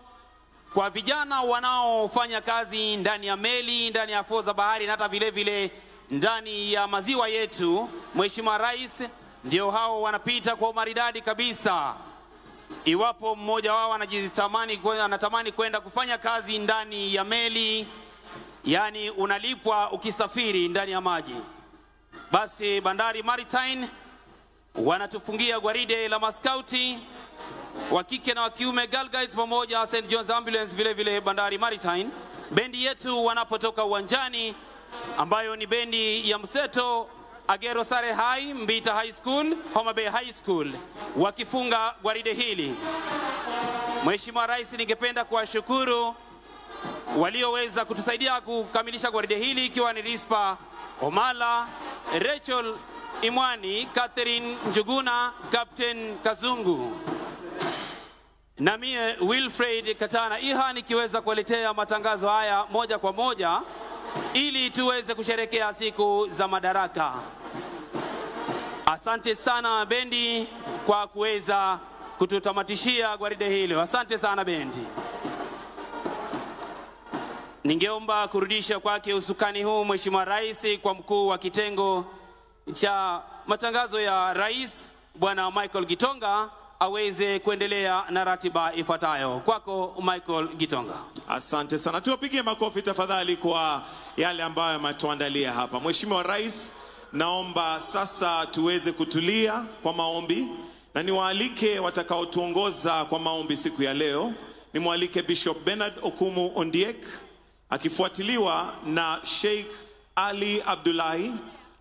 kwa vijana wanaofanya kazi ndani ya meli, ndani ya fuo za bahari na hata vile vile ndani ya maziwa yetu. Mheshimiwa Rais, ndio hao wanapita kwa umaridadi kabisa. Iwapo mmoja wao anatamani kwenda kufanya kazi ndani ya meli, yani unalipwa ukisafiri ndani ya maji, basi Bandari Maritime wanatufungia gwaride la maskauti wa kike na wa kiume, Girl Guides pamoja St John's Ambulance, vile vile Bandari Maritime. Bendi yetu wanapotoka uwanjani ambayo ni bendi ya Mseto, Agero Sare High, Mbita High School, Homa Bay High School, wakifunga gwaride hili. Mheshimiwa Rais, ningependa kuwashukuru walioweza kutusaidia kukamilisha gwaride hili, ikiwa ni Rispa Omala, Rachel Imwani, Catherine Njuguna, Captain Kazungu na mie Wilfred Katana Iha nikiweza kuwaletea matangazo haya moja kwa moja ili tuweze kusherekea siku za Madaraka. Asante sana bendi kwa kuweza kututamatishia gwaride hilo. Asante sana bendi. Ningeomba kurudisha kwake usukani huu Mheshimiwa Rais kwa mkuu wa kitengo cha matangazo ya Rais Bwana Michael Gitonga aweze kuendelea na ratiba ifuatayo. Kwako Michael Gitonga. Asante sana. Tuwapigie makofi tafadhali kwa yale ambayo ametuandalia hapa. Mheshimiwa Rais, naomba sasa tuweze kutulia kwa maombi, na niwaalike watakaotuongoza kwa maombi siku ya leo. Nimwalike Bishop Bernard Okumu Ondiek, akifuatiliwa na Sheikh Ali Abdullahi,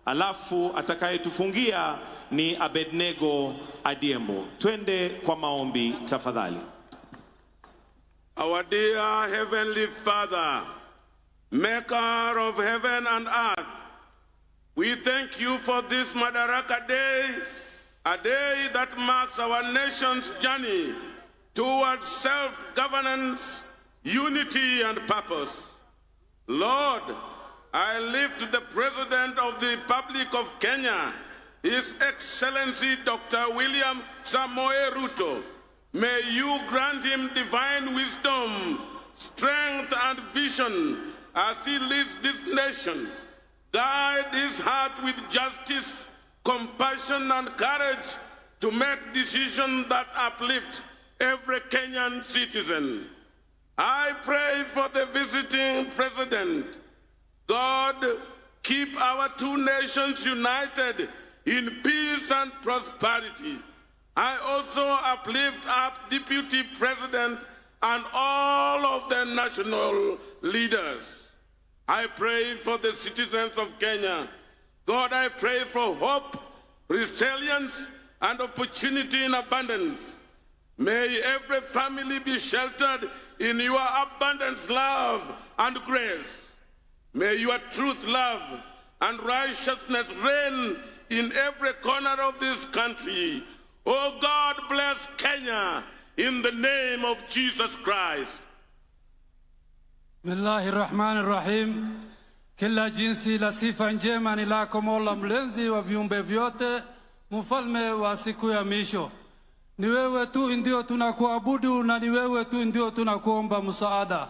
alafu atakayetufungia ni Abednego Adiembo. Twende kwa maombi tafadhali. Our dear Heavenly Father, maker of heaven and earth, we thank you for this Madaraka Day, a day that marks our nation's journey towards self-governance, unity, and purpose. Lord, I lift the President of the Republic of Kenya, His Excellency Dr. William Samoei Ruto. May you grant him divine wisdom, strength, and vision as he leads this nation. Guide his heart with justice, compassion, and courage to make decisions that uplift every Kenyan citizen. I pray for the visiting president. God, keep our two nations united in peace and prosperity. I also uplift up Deputy President and all of the national leaders. I pray for the citizens of Kenya. God, I pray for hope, resilience, and opportunity in abundance. May every family be sheltered in your abundant love and grace. May your truth, love, and righteousness reign in every corner of this country. Oh God, bless Kenya in the name of Jesus Christ. Bismillahirrahmanirrahim. Kila jinsi la sifa njema ni lako Mola mlezi wa viumbe vyote, mfalme wa siku ya misho. Ni wewe tu ndio tunakuabudu na ni wewe tu ndio tunakuomba msaada.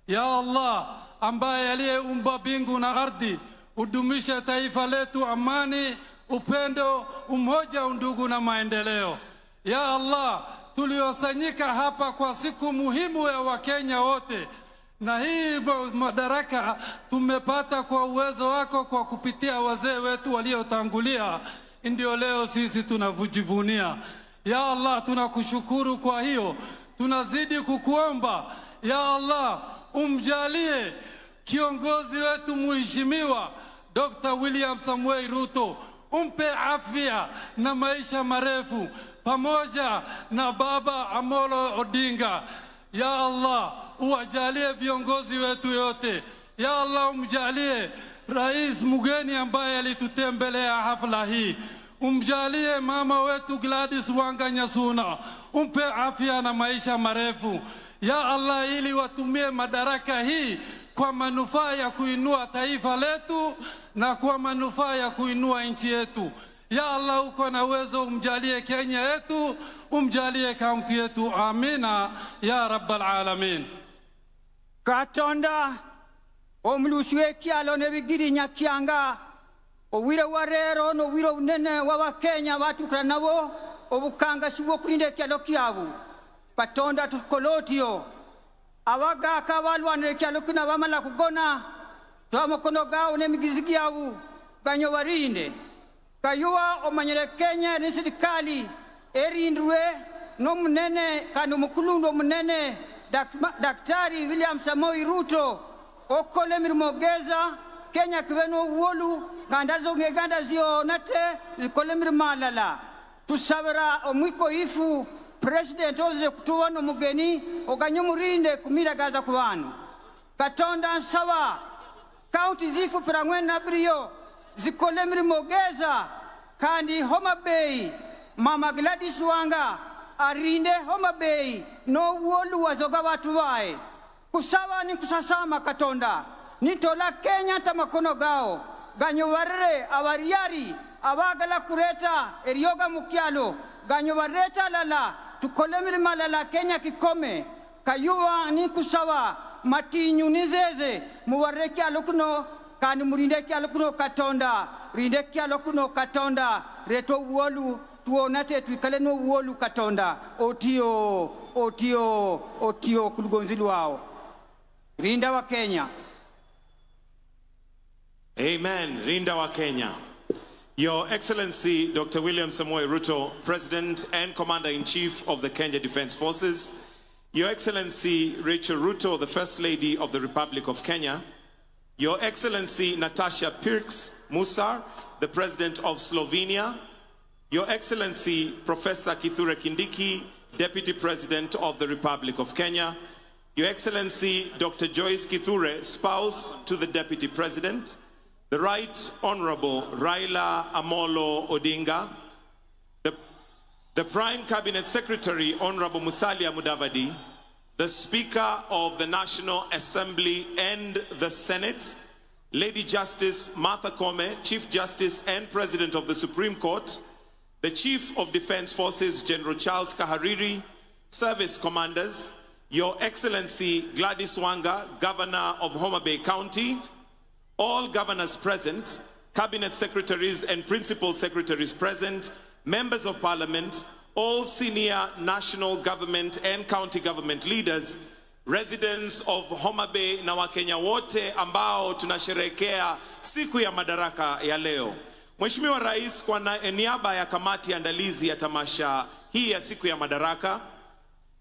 Ya Allah, ambaye aliyeumba mbingu na ardhi, udumishe taifa letu amani, upendo, umoja, undugu na maendeleo. Ya Allah, tuliosanyika hapa kwa siku muhimu ya Wakenya wote, na hii madaraka tumepata kwa uwezo wako, kwa kupitia wazee wetu waliotangulia, ndio leo sisi tunajivunia. Ya Allah, tunakushukuru kwa hiyo, tunazidi kukuomba ya Allah, umjalie kiongozi wetu mheshimiwa Dr. William Samoei Ruto, umpe afya na maisha marefu pamoja na Baba Amolo Odinga. Ya Allah, uwajalie viongozi wetu yote. Ya Allah, umjalie Rais mgeni ambaye alitutembelea hafla hii. Umjalie mama wetu Gladys Wanga Nyasuna, umpe afya na maisha marefu. Ya Allah, ili watumie madaraka hii kwa manufaa ya kuinua taifa letu na kwa manufaa ya kuinua nchi yetu. Ya Allah, uko na uwezo, umjalie Kenya yetu, umjalie kaunti yetu. Amina ya Rabbal Alamin. Katonda omulusiwe kyalo nebigiri nyakyanga owire wa rero nowire unene w'Abakenya batukura nabo obukangasi bw'okulinda ekyalo kyabu. Katonda tukolotio abagaka balwanira ekyalo kino bamala kugona twamukono gawo n'emigizi gyabu ganyo barinde kayuwa omanyere Kenya ni serikali erindwe n'omunene kandi omukulundu omunene Daktari William Samoei Ruto okole emirimo geza Kenya kibe n'obuwolu kandi azong'eganda ziyona te zikole emirimo alala. Tusabira omwiko ifu President oze kutuwa n'omugeni oganye omurinde kumiragaza ku bantu. Katonda nsaba kaunti zifu pirangwe nabiriyo zikole emirimo geza kandi Homa Bay Mama Gladys Wanga arinde Homa Bay n'obuwolu wazoga batu bae. Kusaba ni kusasama Katonda nitola Kenya tamakono gao ganyobarere abariari abagala kureta erioga mukyalo ganyobareta lala tukole mirima lala Kenya kikome. Kayuwa ni kusaba matinyu nizeze muwarre kyalo kuno kandi murinde kyalo kuno Katonda rinde kyalo kuno Katonda reto uwolu tuonate tuikale no uwolu Katonda otio otio otio kulugonzi lwao rinda wa Kenya. Amen. Rinda wa Kenya. Your Excellency Dr. William Samoei Ruto, President and Commander-in-Chief of the Kenya Defence Forces. Your Excellency Rachel Ruto, the First Lady of the Republic of Kenya. Your Excellency Natasha Pirc Musar, the President of Slovenia. Your Excellency Professor Kithure Kindiki, Deputy President of the Republic of Kenya. Your Excellency Dr. Joyce Kithure, spouse to the Deputy President. The Right Honorable Raila Amolo Odinga, the Prime Cabinet Secretary, Honorable Musalia Mudavadi, the Speaker of the National Assembly and the Senate, Lady Justice Martha Koome, Chief Justice and President of the Supreme Court, the Chief of Defense Forces, General Charles Kahariri, Service Commanders, Your Excellency Gladys Wanga, Governor of Homa Bay County, all governors present, cabinet secretaries and principal secretaries present, members of parliament, all senior national government and county government leaders, residents of Homa Bay na Wakenya wote ambao tunasherehekea siku ya madaraka ya leo. Mheshimiwa Rais, kwa niaba ya kamati andalizi ya tamasha hii ya siku ya madaraka,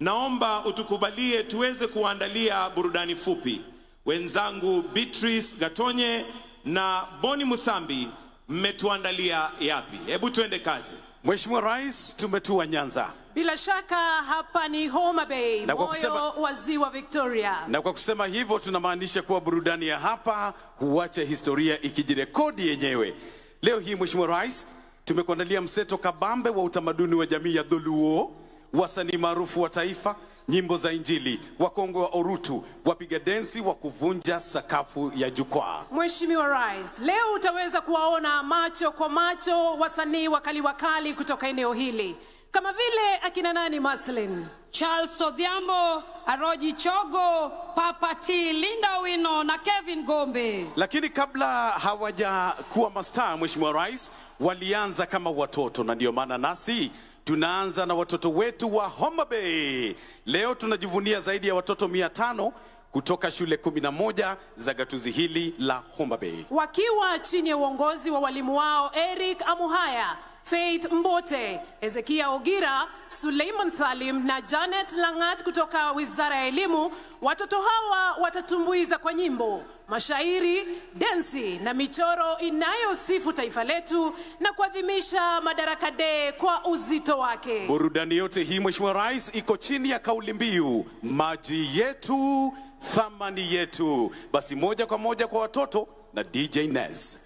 naomba utukubalie tuweze kuandalia burudani fupi. Wenzangu Beatrice Gatonye na Boni Musambi, mmetuandalia yapi? Hebu tuende kazi. Mheshimiwa Rais, tumetua Nyanza. Bila shaka hapa ni Homa Bay, moyo wa Ziwa Victoria. Na kwa kusema hivyo tunamaanisha kuwa burudani ya hapa huacha historia ikijirekodi yenyewe. Leo hii Mheshimiwa Rais, tumekuandalia mseto kabambe wa utamaduni wa jamii ya Dholuo, wasanii maarufu wa taifa, nyimbo za Injili, wakongwe wa Orutu, wapiga densi wa kuvunja sakafu ya jukwaa. Mheshimiwa Rais, leo utaweza kuwaona macho kwa macho wasanii wakali wakali kutoka eneo hili, kama vile akina nani Maslin? Charles Odhiambo, Aroji Chogo, Papa T, Linda Wino na Kevin Gombe. Lakini kabla hawajakuwa mastaa, Mheshimiwa Rais, walianza kama watoto, na ndio maana nasi tunaanza na watoto wetu wa Homa Bay. Leo tunajivunia zaidi ya watoto 500 kutoka shule 11 za gatuzi hili la Homa Bay, wakiwa chini ya uongozi wa walimu wao Eric Amuhaya, Faith Mbote, Ezekia Ogira, Suleiman Salim na Janet Langat kutoka Wizara ya Elimu. Watoto hawa watatumbuiza kwa nyimbo, mashairi, densi na michoro inayosifu taifa letu na kuadhimisha Madaraka Day kwa uzito wake. Burudani yote hii Mheshimiwa Rais iko chini ya kauli mbiu maji yetu thamani yetu. Basi moja kwa moja kwa watoto na DJ Nez.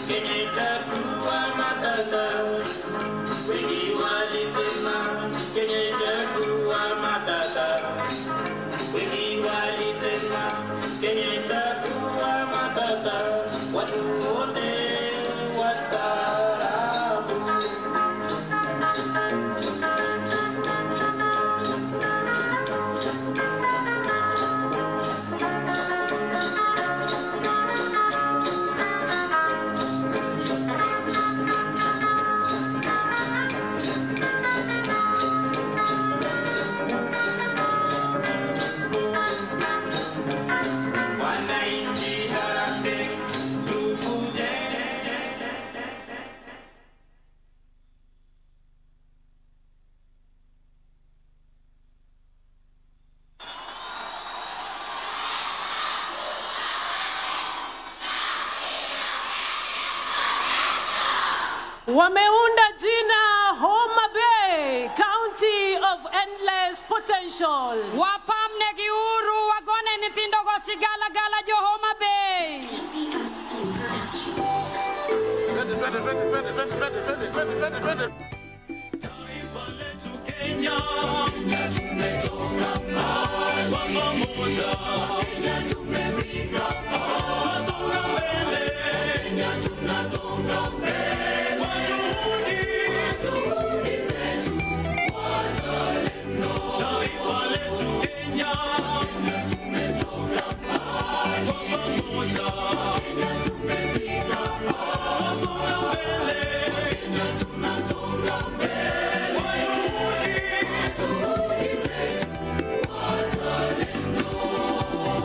Kenya itakuwa matata. Wameunda jina Homa Bay, County of Endless Potential. Wapamne giuru wagone nyithindo go sigalagala jo Homa Bay. Taifa letu Kenya, tumetoka mbali kwa pamoja, Kenya tumefika, tunasonga mbele, Kenya tunasonga mbele, kwa juhudi zetu wazalendo. Taifa letu Kenya, tumetoka mbali kwa pamoja, Kenya tumefika, tunasonga mbele, Kenya tunasonga mbele, kwa juhudi zetu wazalendo.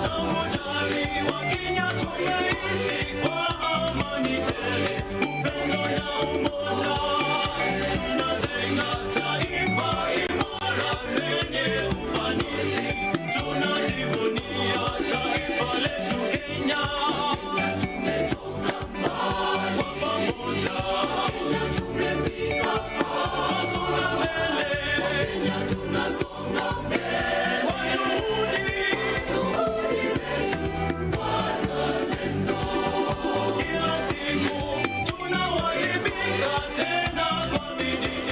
Tangu jadi wa Kenya tumeishi kwa amani tele, upendo na umoja, tunajenga taifa imara lenye ufanisi, tunajivunia taifa letu Kenya. Tumetoka mbali kwa pamoja, Kenya tumefika, tunasonga mbele, Kenya tunasonga mbele, kwa juhudi zetu wazalendo. Kila siku tunawajibika tena kwa bidii.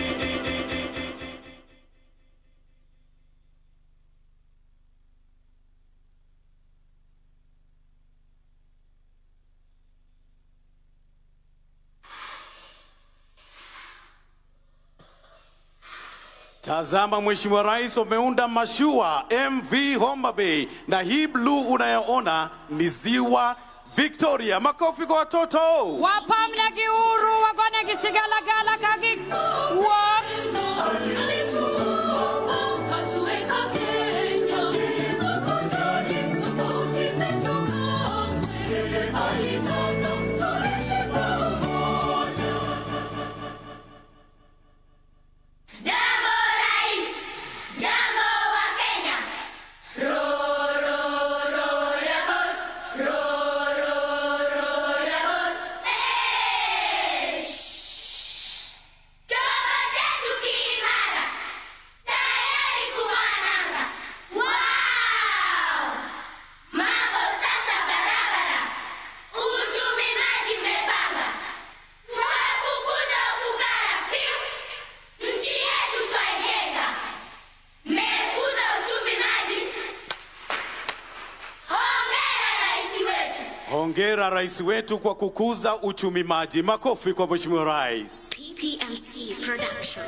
Tazama Mheshimiwa Rais, wameunda mashua MV Homa Bay, na hii bluu unayoona ni ziwa Victoria. Makofi kwa watoto. Wapamne giuru wagone gisigalagala kagi wuok. Jambo Rais, jambo wa Kenya. Ro ro ro ya boss, ro ro ro ya boss. Eh! Chombo chetu kiimara, tayari kung'oa. Wow! Mambo sasa barabara, uchumi maji mmepanga, twafukuza ufukara fiu. Nchi yetu twaijenga, mmekuza uchumi maji. Hongera rais wetu. Hongera rais wetu kwa kukuza uchumi maji. Makofi kwa Mheshimiwa Rais. PPMC Production.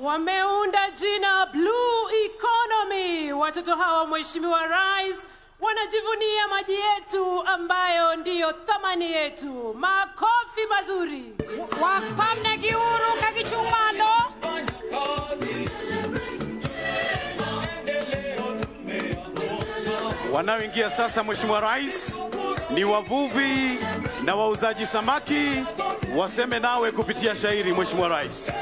Wameunda jina Blue Economy. Watoto hawa Mheshimiwa Rais wanajivunia maji yetu ambayo ndiyo thamani yetu. Makofi mazuri. Wapamne giuru kagichung' malo. Wanaoingia sasa Mheshimiwa Rais ni wavuvi na wauzaji samaki, waseme nawe kupitia shairi Mheshimiwa Rais.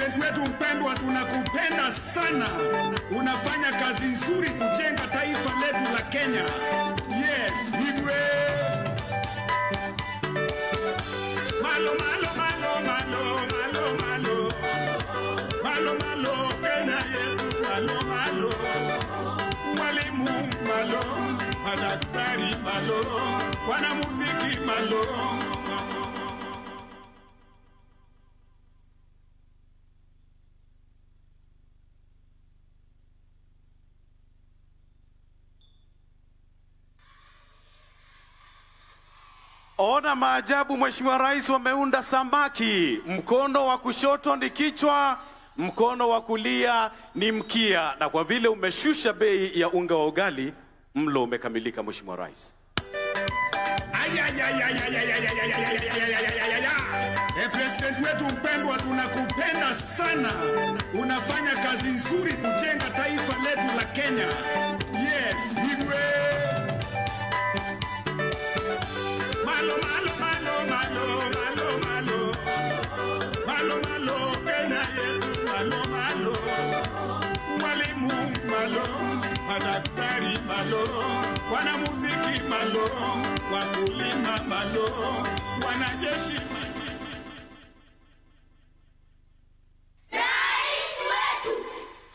President wetu mpendwa, tunakupenda sana. Unafanya kazi nzuri kujenga taifa letu la Kenya. Yes, Igwe. Malo, malo, malo, malo, malo, malo. Malo, malo, Kenya yetu, malo, malo. Mwalimu malo, madaktari malo, wanamuziki malo. Ona maajabu, Mheshimiwa Rais, wameunda samaki. Mkono wa kushoto ni kichwa, mkono wa kulia ni mkia. Na kwa vile umeshusha bei ya unga wa ugali, mlo umekamilika, Mheshimiwa Rais. President wetu mpendwa, tunakupenda sana. Unafanya kazi nzuri kujenga taifa letu la Kenya. Yes, Igwe. Malo, malo, malo, malo, malo, malo. Malo, malo, Kenya yetu, malo, malo. Mwalimu malo, madaktari malo, wanamuziki malo, wakulima malo, wanajeshi. Rais wetu,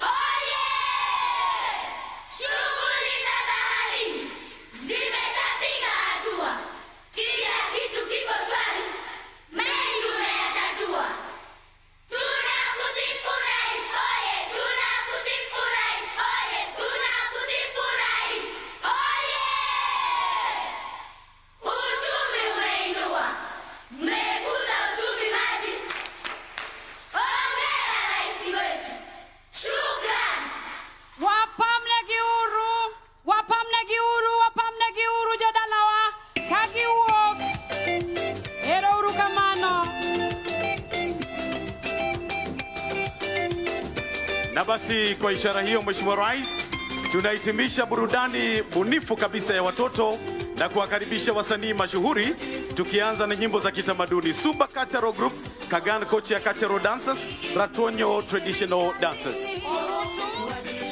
oye! Shughuli za baharini zimeshapiga hatua. Kila kitu kiko shwari, mengi umeyatatua. Tunakusifu Rais, oye! Tunakusifu Rais, oye! Tunakusifu Rais, oye! Uchumi umeinua, mmekuza uchumi maji. Hongera Rais wetu, shukran. Wapamne giuru, wapamne giuru, wapamne giuru jodalawa kagiwuok. Ero uru kamano. Na basi kwa ishara hiyo, Mheshimiwa Rais, tunahitimisha burudani bunifu kabisa ya watoto na kuwakaribisha wasanii mashuhuri, tukianza na nyimbo za kitamaduni: Suba Cultural Group, Kagan Kocha Cultural Dancers, Ratonyo Traditional Dancers.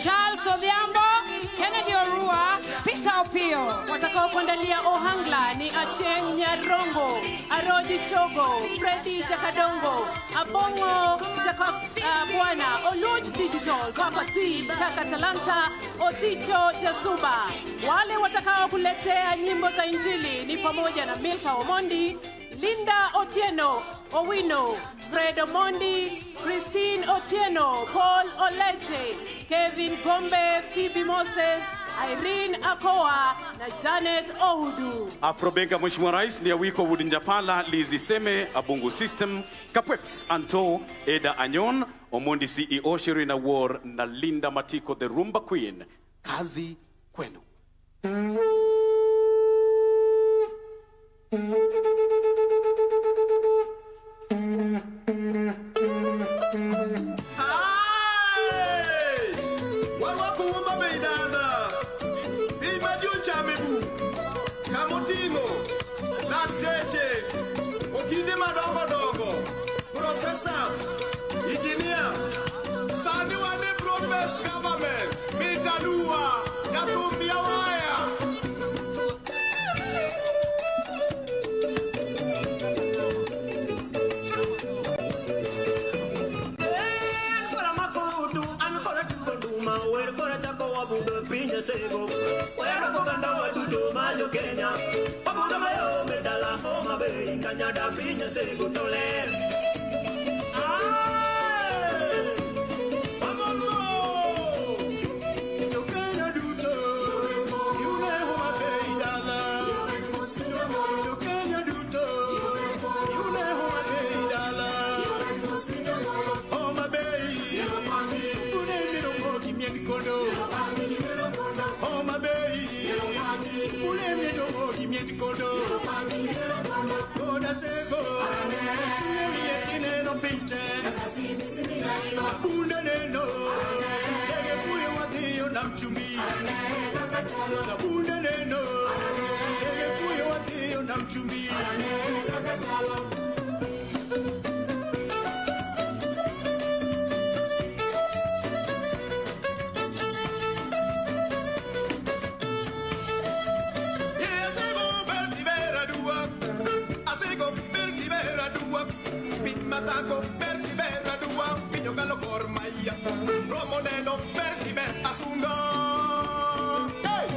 Charles Odhiambo, Kennedy Orua, Peter Opio. Watakaokuandalia Ohangla ni Acheng Nyarongo, Aroji Chogo, Freddy Jakadongo, Abongo Jacob Bwana, Oluch Digital, Papa T, Kaka Talanta, Oticho Jasuba. Wale watakaokuletea nyimbo za Injili ni pamoja na Milka Omondi, Linda Otieno Owino, Fred Omondi, Christine Otieno, Paul Oleche, Kevin Gombe, Phoebe Moses, Irene Akoa na Janet Ohudu. Afrobenga, Mheshimiwa Rais, ni Awiko Wudinjapala, Lizi Seme, Abungu System, Kapweps Anto, Eda Anyon, Omondi CEO, Shirina War na Linda Matiko, the Rumba Queen. Kazi kwenu. Professors, engineers, sani wane broad-based government, mitalua, natumia waya. Ankora makodu, ankora tukoduma, werkora chako wabudo pinya sego. Wero koganda waduto majo Kenya, wabudo mayo medala homa bei kanyada pinya sego tole. kiber aduwa pinyo galo Gor Mahia. Romo neno ber kiber asungo. Hey!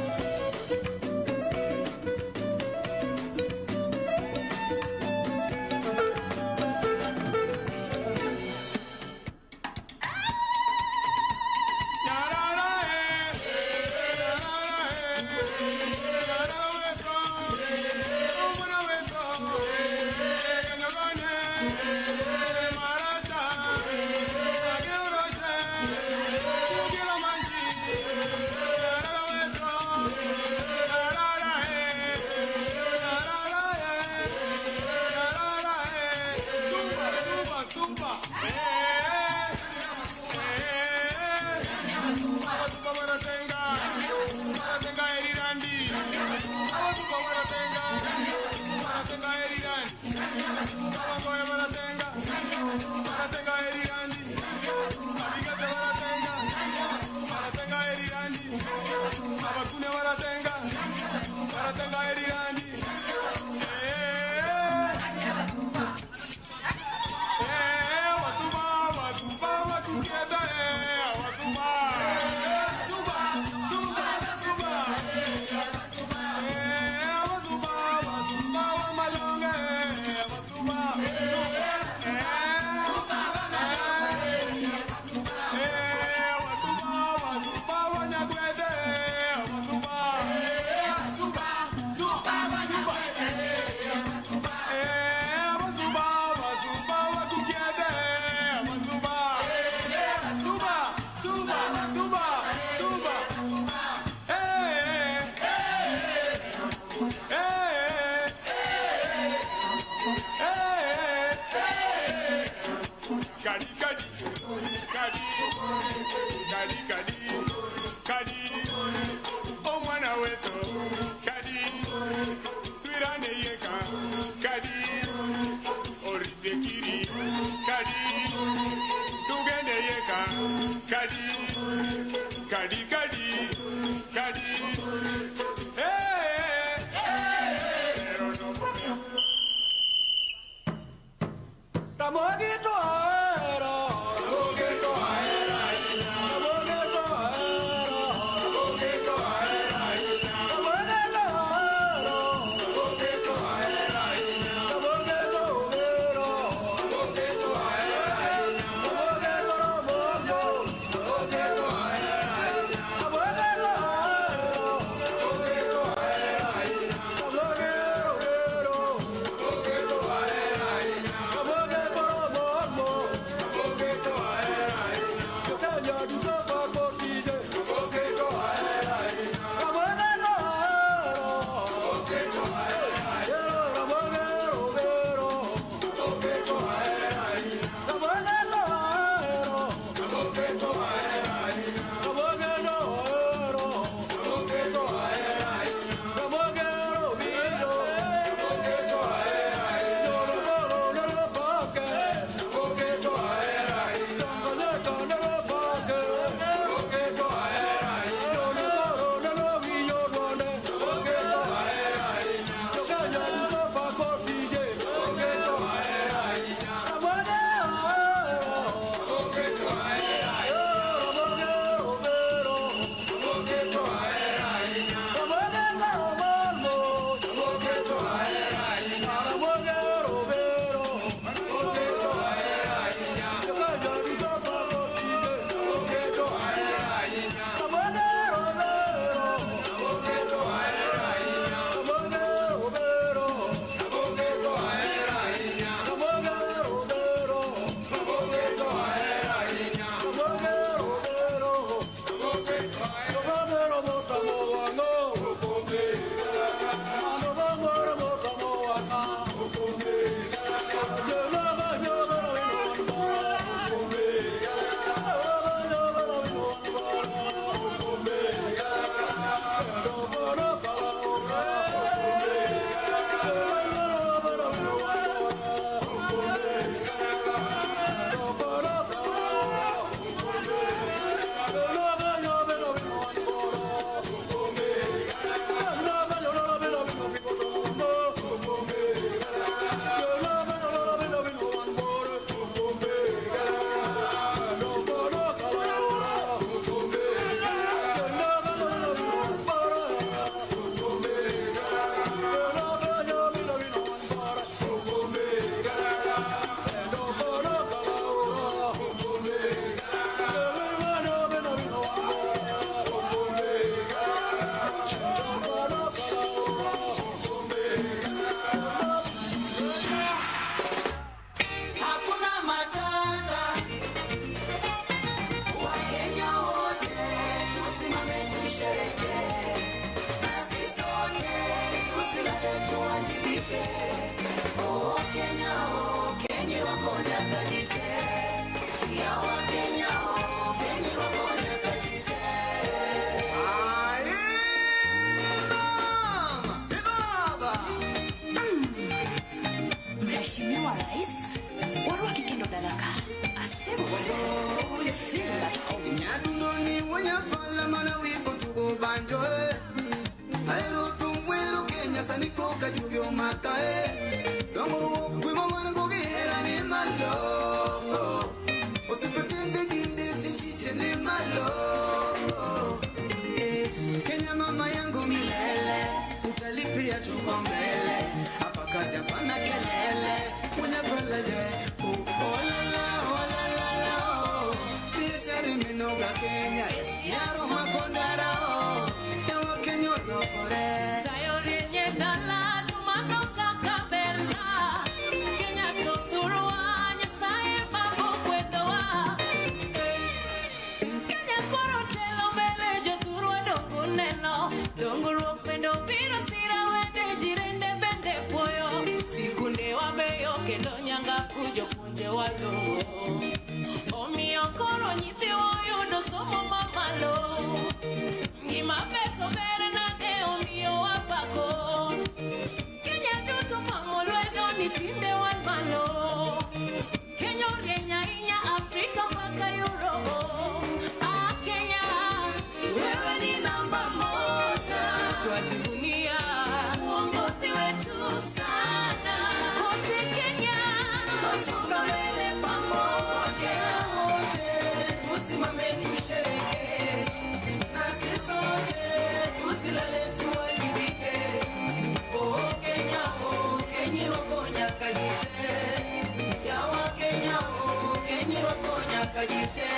kajite.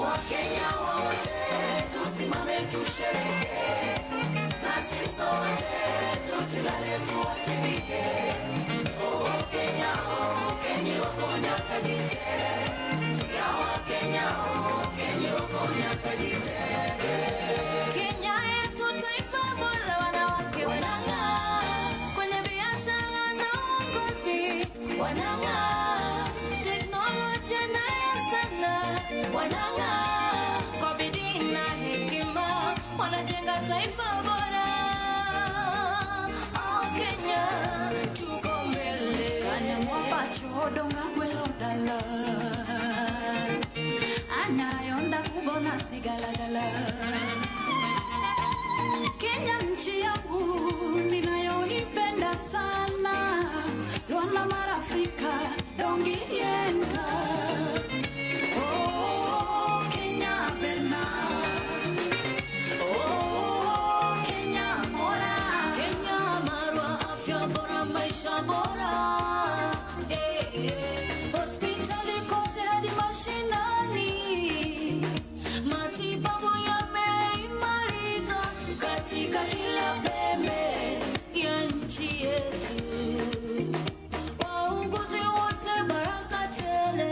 Wakenya wote tusimame tusherehekee, nasi sote tusilale tuwajibike. Oh Kenya, oh Kenya wakonya kajite. Ya Wakenya, oh Kenya wakonya kajite. Kenya yetu taifa bora, wanawake wanang'aa kwenye biashara na uongozi, wanang'aa teknolojia na ya sanaa, wanang'aa kwa bidii na hekima, wanajenga taifa bora. Oh Kenya, tuko mbele. Kanya mwapacho donga gwelo dala, anayonda kubona sigalagala. Kenya nchi yangu ninayoipenda sana, Rwanda mara Afrika dongi yenga. Oh Kenya bena, oh Kenya bora, Kenya marwa, afya bora, maisha bora. Hospitali kote hadi mashinani, matibabu yameimarika katika kila pembe ya nchi yetu. Wauguzi wote baraka tele,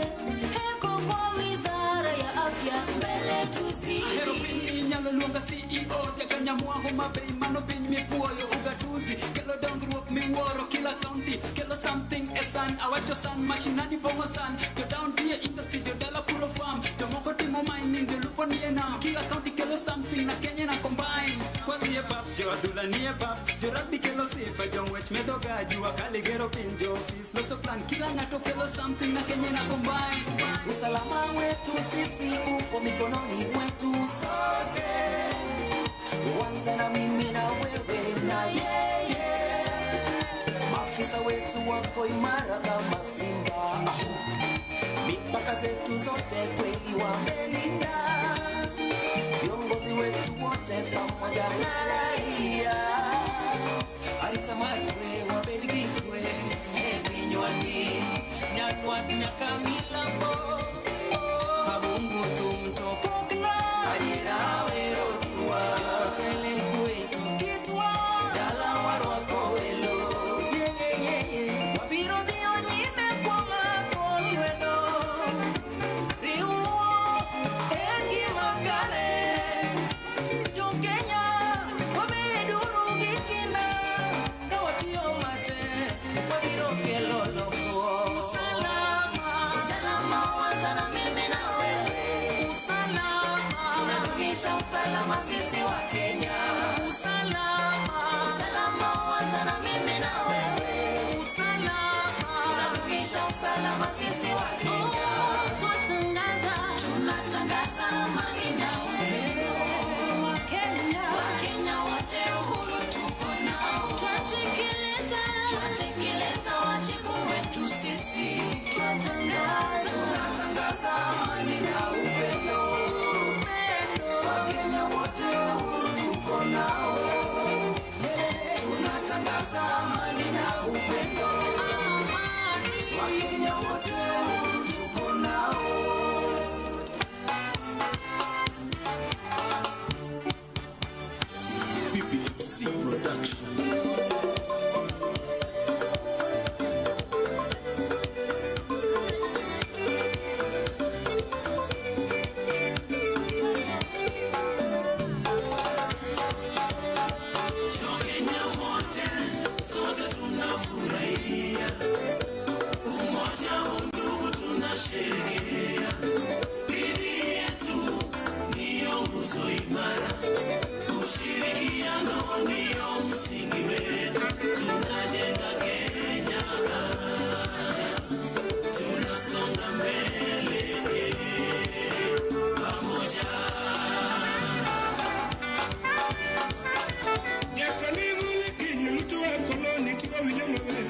heko kwa wizara ya afya, mbele tuzidi. Ahero piny inyalo luonga CEO Jakanyamwa Homa Bay mano piny mipuoyo ugatuzi kelo dongruok miwuoro kila county kelo something e san awacho san mashinani bongo san jo down tie industry jodala puro farm jomoko timo mining jolupo nie nam kila county kelo something na Kenya na combine kwadhi e pap jo adhula nie pap jo rugby kelo sifa jo ng'wech medo ga jua kali gero piny jo ofis loso plan kila ng'ato kelo something na Kenya na combine. Usalama wetu sisi upo mikononi mwetu sote, uanze na mimi na wewe na yeye. Maafisa wetu wako imara kama simba, mipaka zetu zote kweli wamelinda. Viongozi wetu wote pamoja na raia, aritamakwe wabedgikwe eminywani nyanwat nyakamilambo Abungu tumtopokna adiera wero kiwa sele kwetu kitwa dala warwako welo wabiro dhiyo nyime kuom mako lwedo riwruok en gima kare jo Kenya wabeduru gi kinda ka watiyo matek wabiro kelo lokruok. Usalama, usalama huanza na mimi na wewe. Usalama, tunadumisha usalama sisi wa Kenya. Usalama, usalama huanza na mimi na wewe. Usalama, tunadumisha usalama sisi wa Kenya. Twatangaza, tunatangaza amani na upendo. Wakenya, Wakenya wote uhuru tuko nao. Twatekeleza, twatekeleza wajibu wetu sisi. Twatangaza, tunatangaza amani na upendo. Wakenya wote uhuru tuko nao. Tunatangaza amani na upendo. Wakenya wote uhuru tuko nao. PPMC Production. Wakenya wote sote tunafurahia umoja, undugu tunasherehekea. Bidii yetu ndiyo nguzo imara, ushirikiano ndiyo msingi wetu. Tunajenga Kenya, tunasonga mbele pamoja. Nyaka ne gole Kenya luto wa koloni tiwa winjo maber.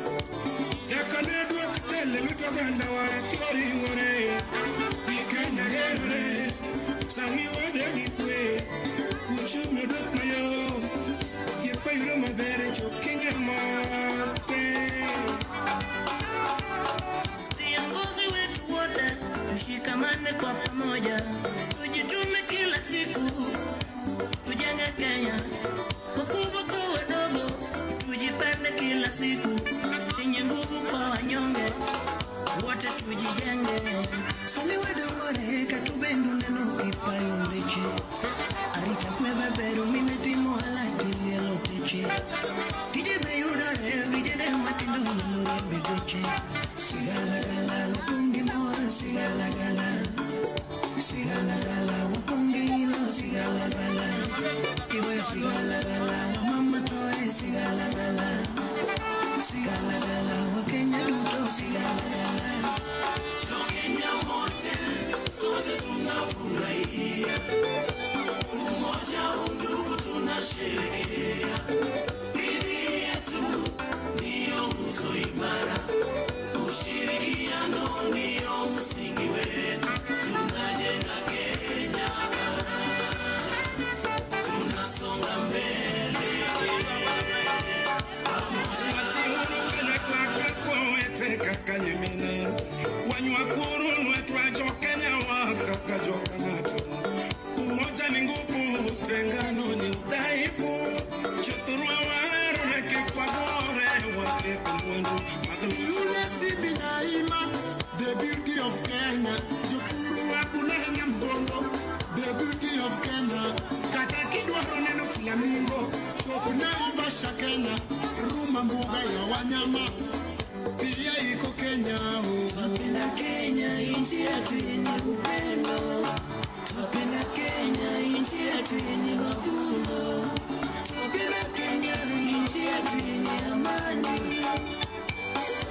Nyaka ne duok tele luto oganda wa tiwa ringore. Pi Kenya gerore, sani wadak gi kwe. Uchumi odok mayom, thieth wayudo maber e chop Kenya mor te. Viongozi wetu wote tushikamane. Tushikamane kwa pamoja, tujitume kila siku, tujenge Kenya, wakubwa kwa wadogo, tujipende kila siku, yenye nguvu kwa wanyonge, wote tujijenge. Sani wedongore katubendo neno kipayo ndeche arita kwe bero mine timo alati mielo teche tije beyudore vijene matindo nyalo riembe geche sigalagala wapongi mor sigalagala sigalagala wapongi ilo sigalagala iwe sigalagala wamama toe sigalagala sigalagala wakenya duto sigalagala. Kenya mote sote tunafurahia, umoja undugu tunasherehekea, dini yetu ndiyo nguzo imara, ushirikiano ndiyo msingi wetu, tunajenga Kenya, tunasonga mbele pamoja. Umoja ni nguvu, utengano ni udhaifu. Choturwa waro neke kwa gore wake kumwendo. Yule Binaima, the beauty of Kenya. Joturwa kunenya mbongo, the beauty of Kenya. Kata kidwaro neno flamingo, chop Naivasha Kenya. Ruma mbuga ya wanyama, pia iko Kenya. Tunapenda Kenya, nchi yetu yenye upendo. Tunapenda Kenya, nchi yetu yenye mavuno. Tunapenda Kenya, nchi yetu yenye amani.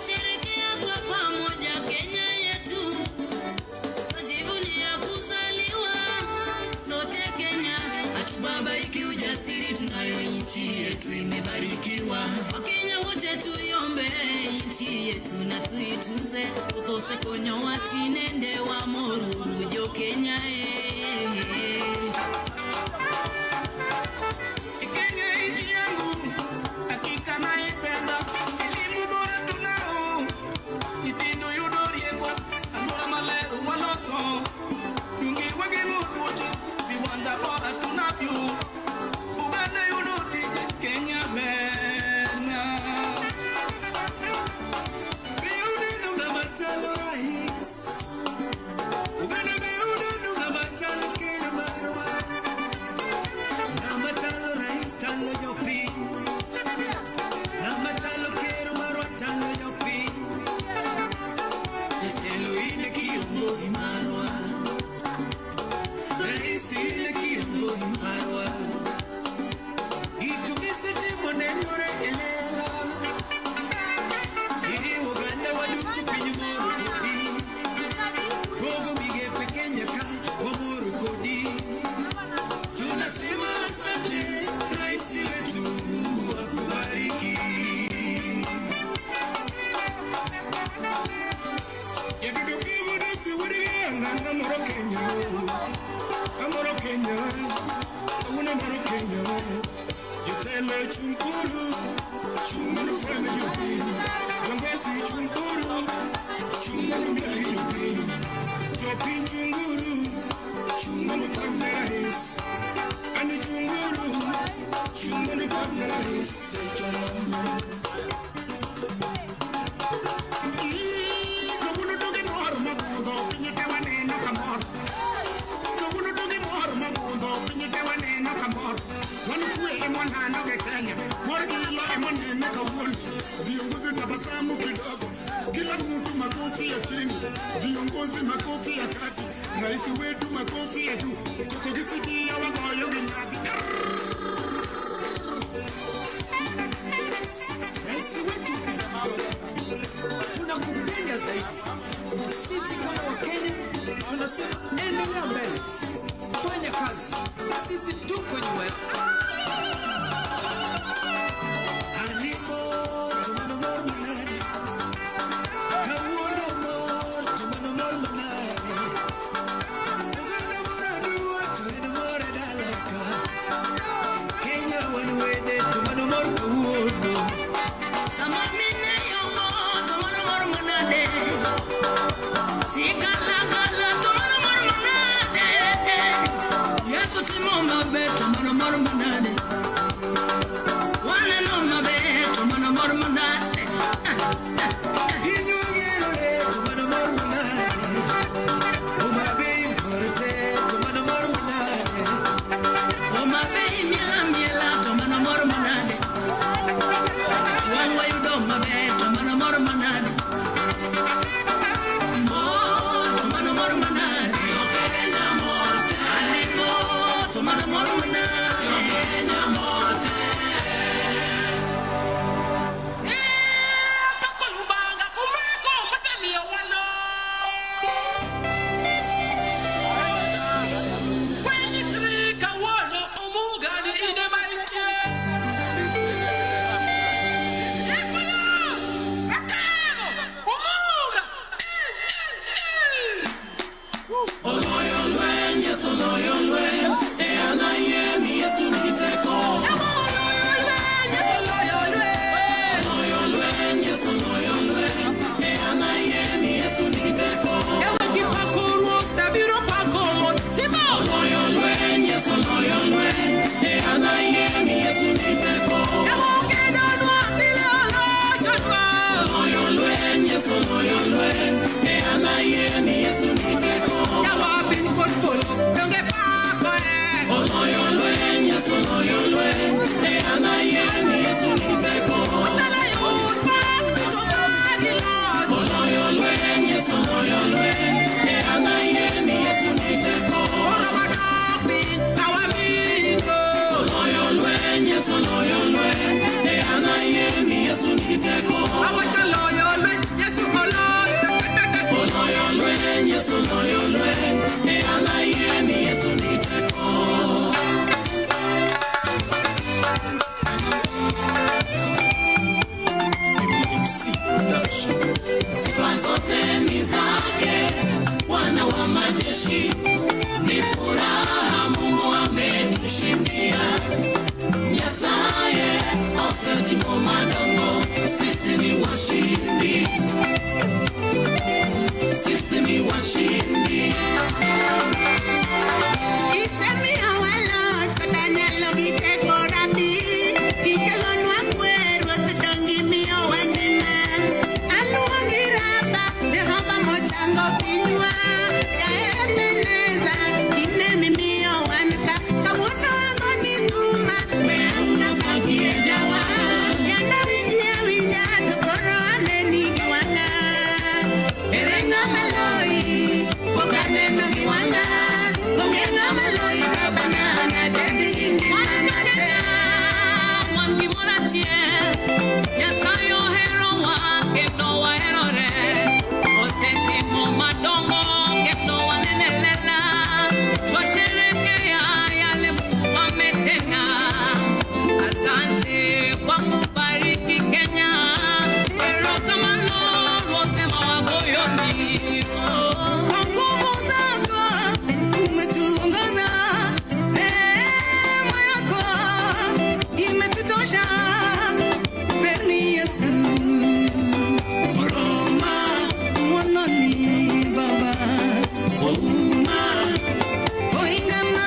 Sherekea kwa pamoja Kenya yetu, tujivunia kuzaliwa sote Kenya. Hatubabaiki ujasiri, tunayo nchi yetu imebarikiwa. Wakenya wote tuiombe nchi yetu na tuitunze, uthose konyo watinende wa moruru jo Kenya. Kenya nchi yangu hakika naipenda, elimu bora tunao, nyithindo yudo rieko, alwora maler waloso, dunge wageng'o tuoche, viwanda bora tunavyo, Uganda yudo tije, Kenya berna. Beuneno ng'ama talo rais, Uganda beuneno ng'ama talo ker marwa, ng'ama talo rais talo jopiny, ng'ama talo ker marwa talo jopiny. Jatelo in e kiongozi marwa, rais in e kiongozi marwa. Gik misetimo nenore e lela, iriwo oganda wa duto piny moro kodi, pogo migepe Kenya ka wamoro kodi. Tunasema asante rais wetu, Mungu akubariki. Amoro Kenya, amoro Kenya, amoro Kenya. Jotelo chunguru, chunguru fwene jopiny. Viongozi chunguru, chunguru miel gi jopiny. Jopiny chunguru, chunguru pamne rais. Ani chunguru, chunguru pamne rais. Kawuono doge mor mogundho, piny te waneno kamor. Kawuono doge mor mogundho, piny te waneno kamor. Wan kwe ema walando gi Kenya, mor gi ilo ema wanene kawuono. Viongozi tabasamu kidogo, kila mtu makofi ya chini, viongozi makofi ya kati, rais wetu makofi ya juu. Koko gisikia wagoyo gi nyadhi. Rais wetu tunakupenda zaidi. Sisi kama Wakenya tunasema endelea mbele, fanya kazi, sisi tuko nyuma yako. Animo tumano mor manade, kawuono mor tumano mor manade, oganda mor aduwa to en mor e dala ka, Kenya wan wede tumano mor kawuono. Sama mine yongo to mano mor manade, sigalagala to mano Yesu timo maber to mano mor manade. Waneno maber to mano mor manade. Pinywa gerore to mano mor manade. Homa Bay mor te to mano mor manade. Homa Bay miela miela to mano mor manade. Wan wayudo maber to mano mor manade. Mor to mano mor manade. Kenya mor te. Ane mor to mano mor manade. Kenya mor te. Sifa zote ni zake Bwana wa majeshi, ni furaha Mungu ametushindia. Nyasaye osetimo madongo, sisi ni washindi, sisi ni washindi. Isemiyo waloch kata nyalo gi teko rabi, ikelonwa kwe ruoth donge imiyowa ngima. Aluongi Rafa, Jehova mochango pinywa, ja Ebeneza, in emimiyo wan ka. Kawuono agoni thuma, we ang'o pakie jawa. Yanda winji awinja to koro aneni gi wang'a. Ere ng'ama loyi, pok aneno gi wang'a. Onge ng'ama loyi baba na nadedi gi ngima te. Wan gimoro achiel, Nyasaye oherowa kendo waherore. Osetimo madongo kendo wanene lela. Twasherekea yale Mungu ametenda. Asante kwa kubariki Kenya. Erokamano Ruoth ema wagoyoni. Kwa nguvu zako umetuongoza, neema yako imetutosha. Berni Yesu, Roma mwanani Baba, Ouma oingana.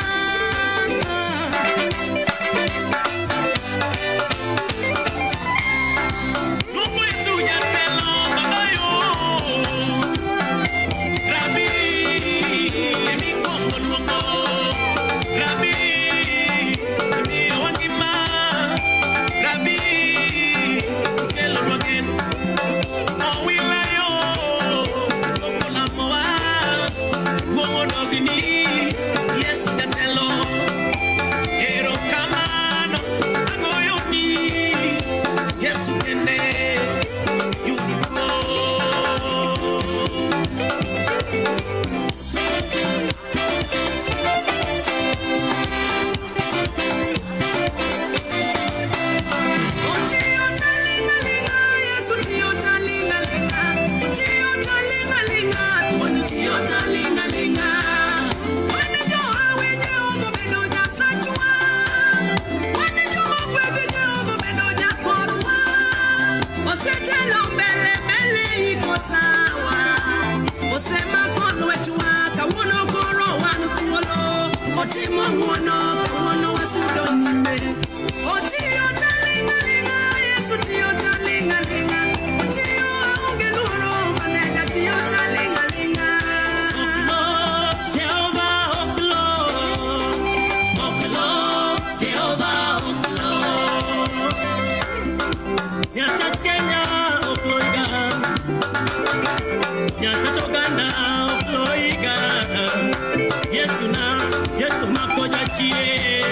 mako jachie.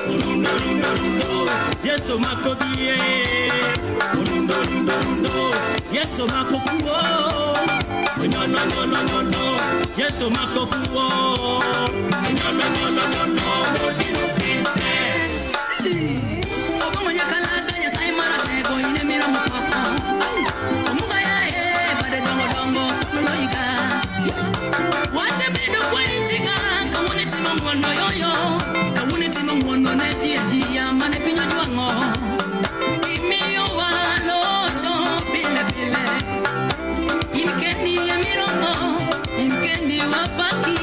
Rundo rundo rundo, Yesu mako die. Rundo rundo rundo, Yesu mako kuo. No no no no no no, Yesu mako fuo. No no no no no no, no. Ogo monyakalaga Nyasaye maratego ine mira mapoko. Omuga yae bade dongo dongo noloiga. Wasebedo kwa inchiga kawone timo ng'wono yoyo. Kawone timo ng'wono ne ji ajia mane piny ojwang'o. Imiyo walocho pile pile. In kendi emiromo, in kendi wapaki.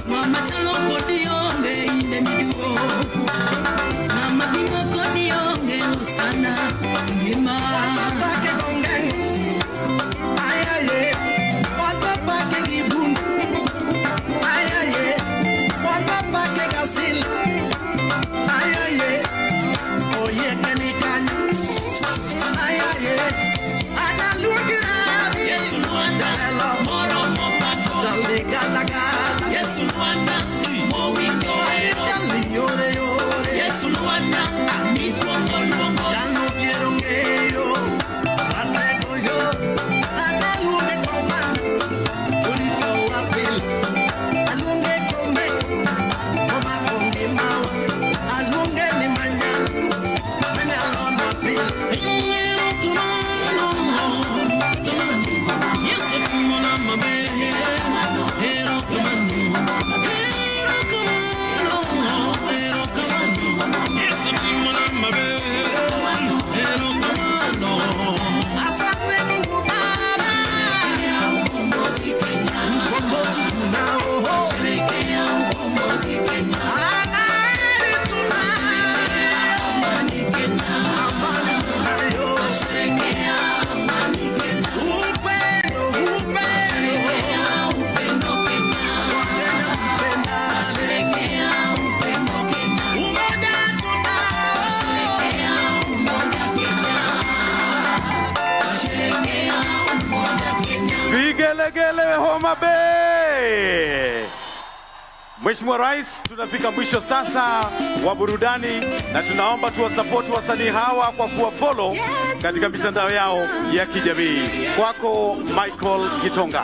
Mama chalo kodi onge ine miduo. Mama bimo kodi onge usana ngima. Watapake gongeng, ayaye. Watapake gibun, ayaye. Watapake gasil, ayaye. Oye kanikan, ayaye. Analugira, Yesu Luanda, moro mopako. Dale gala gala, Yesu Luanda, mowinjo hero. Dale yore yore, Yesu Luanda, mikuongo luongo. Dalo quiero ng'eyo, ratego yo, analuonge koman, orito wapil, aluonge kome, komako ngimawa, aluonge ni manyalo, manyalo nwapil. Asante Mungu Baba, Ukombozi Kenya, ukombozi tunao, twasherehekea ukombozi Kenya, amani tunayo, amani Kenya, amani tunayo, twasherehekea amani Kenya, upendo, upendo, twasherehekea upendo Kenya, Wakenya tupendane, twasherehekea upendo Kenya, umoja tunao. twasherehekea umoja Kenya, twasherehekea umoja Kenya. Vigelegele Homa Bay. Mheshimiwa Rais, tunafika mwisho sasa wa burudani na tunaomba tuwasapoti wasanii hawa kwa kuwa follow katika mitandao yao ya kijamii. Kwako Michael Kitonga.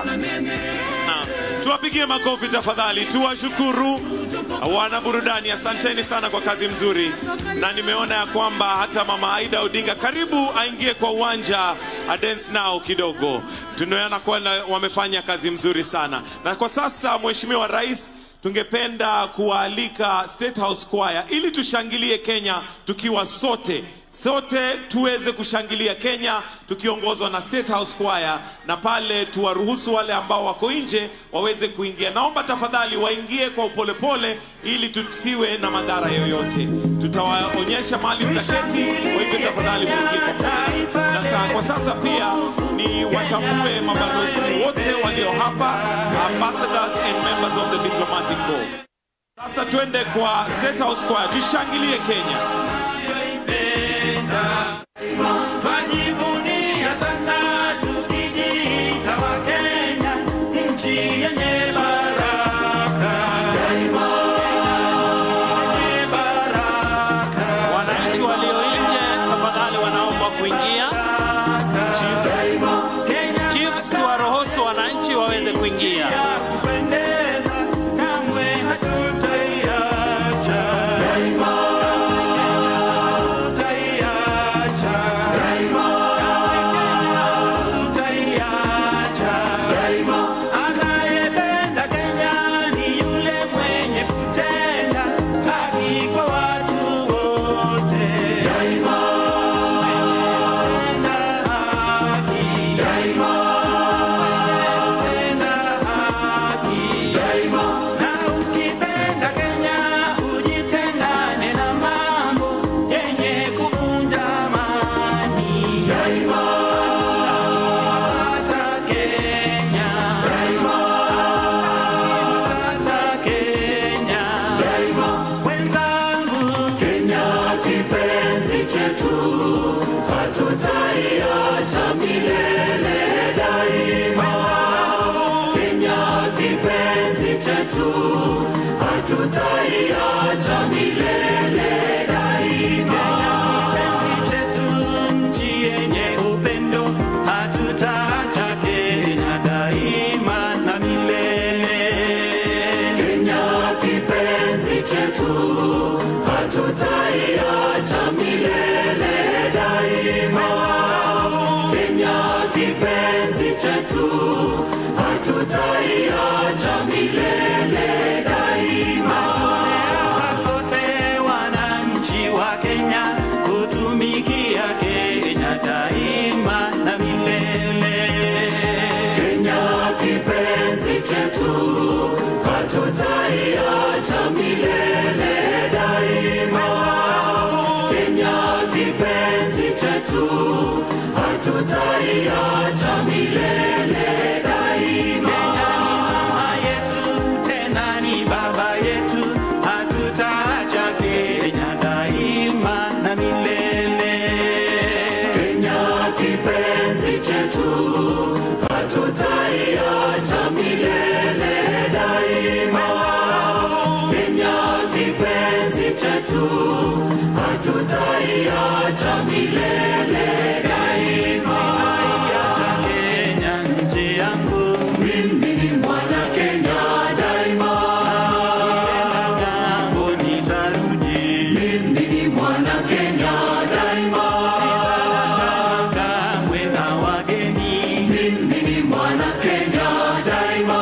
Tuwapigie makofi tafadhali, tuwashukuru wana burudani, asanteni sana kwa kazi mzuri. Na nimeona ya kwamba hata Mama Aida Odinga karibu aingie kwa uwanja a dance nao kidogo. Tunaona kwa wamefanya kazi mzuri sana. Na kwa sasa Mheshimiwa Rais, tungependa kuwaalika State House Choir ili tushangilie Kenya tukiwa sote. Sote tuweze kushangilia Kenya tukiongozwa na State House Choir, na pale tuwaruhusu wale ambao wako nje waweze kuingia. Naomba tafadhali waingie kwa upolepole ili tusiwe na madhara yoyote. Tutawaonyesha mahali mtaketi, kwa hivyo tafadhali muingie kwa pole. Na kwa sasa pia ni watambue mabalozi wote walio hapa, ambassadors and members of the diplomatic corps. Sasa twende kwa State House Choir, tushangilie Kenya. Twajivunia sana tukijiita Wakenya, nchi yenye baraka. Yenye baraka. Wananchi walio nje tafadhali wanaomba kuingia. Chiefs, tuwaruhusu wananchi waweze kuingia. Kupendeza kamwe hatutaiacha. Hatutaiacha. Hatutaiacha. Anayependa Kenya ni yule mwenye kutenda haki kwa watu wote. Tenda haki. Tenda haki. Na ukipenda Kenya ujitengane na mambo yenye kuvunja amani. Hata Kenya. Hata Kenya. Wenzangu, Kenya kipenzi chetu, hatutaiacha milele daima. Kenya kipenzi chetu, chetu, hatutaiacha milele daima. Kenya kipenzi chetu, nchi yenye upendo, hatutaacha Kenya daima na milele. Kenya kipenzi chetu, hatutaiacha milele daima. Kenya kipenzi chetu, hatutaiacha milele daima. Tumeapa sote wananchi wa Kenya kutumikia Kenya daima na milele. Kenya kipenzi chetu, hatutaiacha milele daima. Kenya kipenzi chetu, hatutaiacha milele daima. Kenya ni mama yetu, tena ni baba yetu, hatutaacha Kenya daima na milele. Kenya kipenzi chetu, hatutaiacha milele daima. Kenya kipenzi chetu, hatutaiacha milele daima. Sitaiacha Kenya nchi yangu, mimi ni mwana Kenya daima. Nikienda ng'ambo nitarudi, mimi ni mwana Kenya daima. Sitadanganywa kamwe na wageni, mimi ni mwana Kenya daima.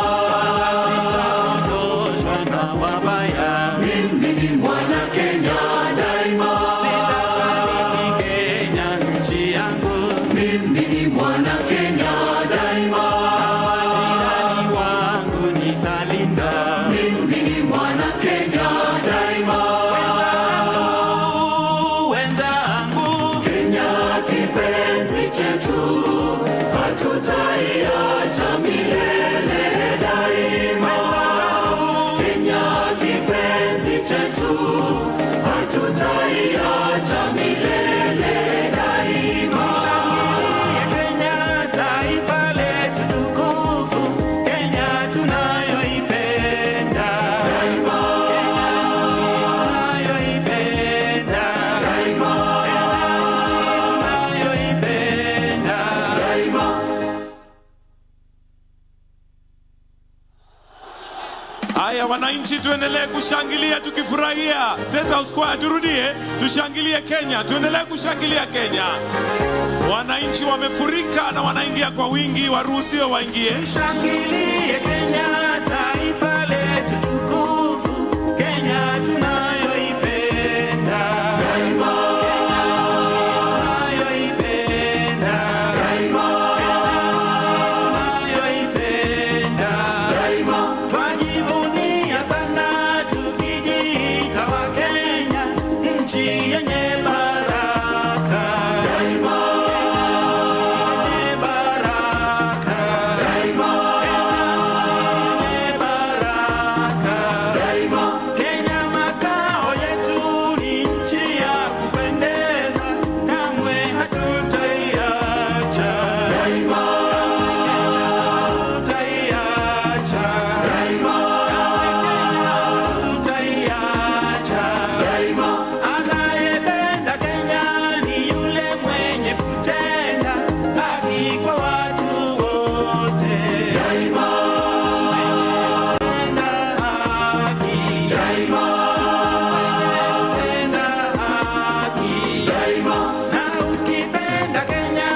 Sitapotoshwa na wabaya, mimi ni mwana Kenya daima. Sitasaliti Kenya nchi yangu, mimi ni mwana Kenya daima. Na majirani wangu nitalinda, mimi ni mwana Kenya daima. Wenzangu, Kenya kipenzi chetu, hatutaiacha milele daima. Kenya kipenzi chetu, hatutaiacha milele daima. Tushangilie Kenya, taifa letu tukufu, Kenya tunayoipenda daima. Kenya nchi tunayoipenda daima. Kenya nchi tunayoipenda daima. Haya wananchi, tuendelee kushangilia tukifurahia State House Square. Turudie, tushangilie Kenya, tuendelee kushangilia Kenya. Wananchi wamefurika na wanaingia kwa wingi, waruhusiwe waingie. Tushangilie Kenya, taifa letu tukufu, Kenya tunayoipenda daima. Kenya nchi tunayoipenda daima. Kenya nchi tunayoipenda daima. Twajivunia sana tukijiita Wakenya, nchi yenye baraka daima. Kenya nchi yenye baraka daima. Kenya nchi yenye baraka daima. Kenya makao yetu ni nchi ya kupendeza, kamwe hatutaiacha daima. Hatutaiacha daima. Hatutaiacha daima. Anayependa Kenya ni yule mwenye kutenda haki kwa watu wote daima. Kutenda haki daima. Kutenda haki daima. Na ukipenda Kenya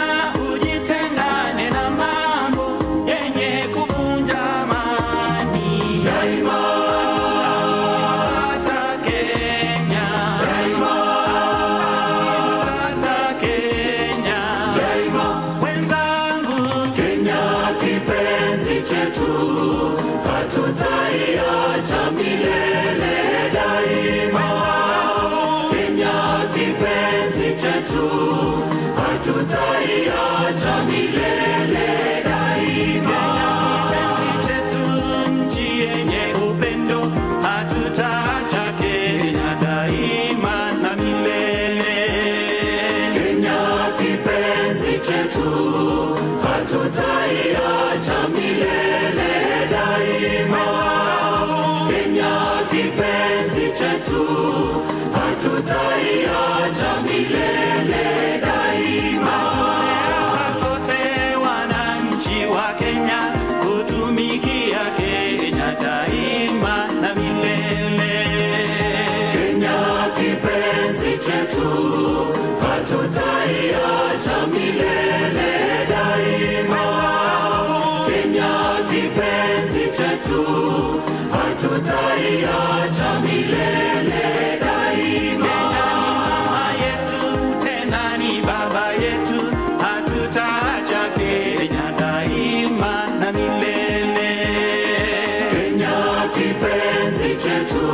ujitengane na mambo yenye kuvunja amani daima. Hatutaipata Kenya daima. Hatutaipata Kenya daima. Wenzangu, Kenya kipenzi chetu, hatutaiacha milele daima. Kenya kipenzi chetu, hatutaiacha milele daima. Kenya kipenzi chetu, nchi yenye upendo, hatutaacha Kenya daima na milele. Kenya kipenzi chetu, hatutaiacha milele daima. kipenzi chetu, hatutaiacha milele daima. Tumeapa sote wananchi wa Kenya kutumikia Kenya daima na milele. Kenya kipenzi chetu, hatutaiacha milele daima. Kenya kipenzi chetu, hatutaiacha milele daima. Kenya ni mama yetu, tena ni baba yetu, hatutaacha Kenya daima na milele. Kenya kipenzi chetu,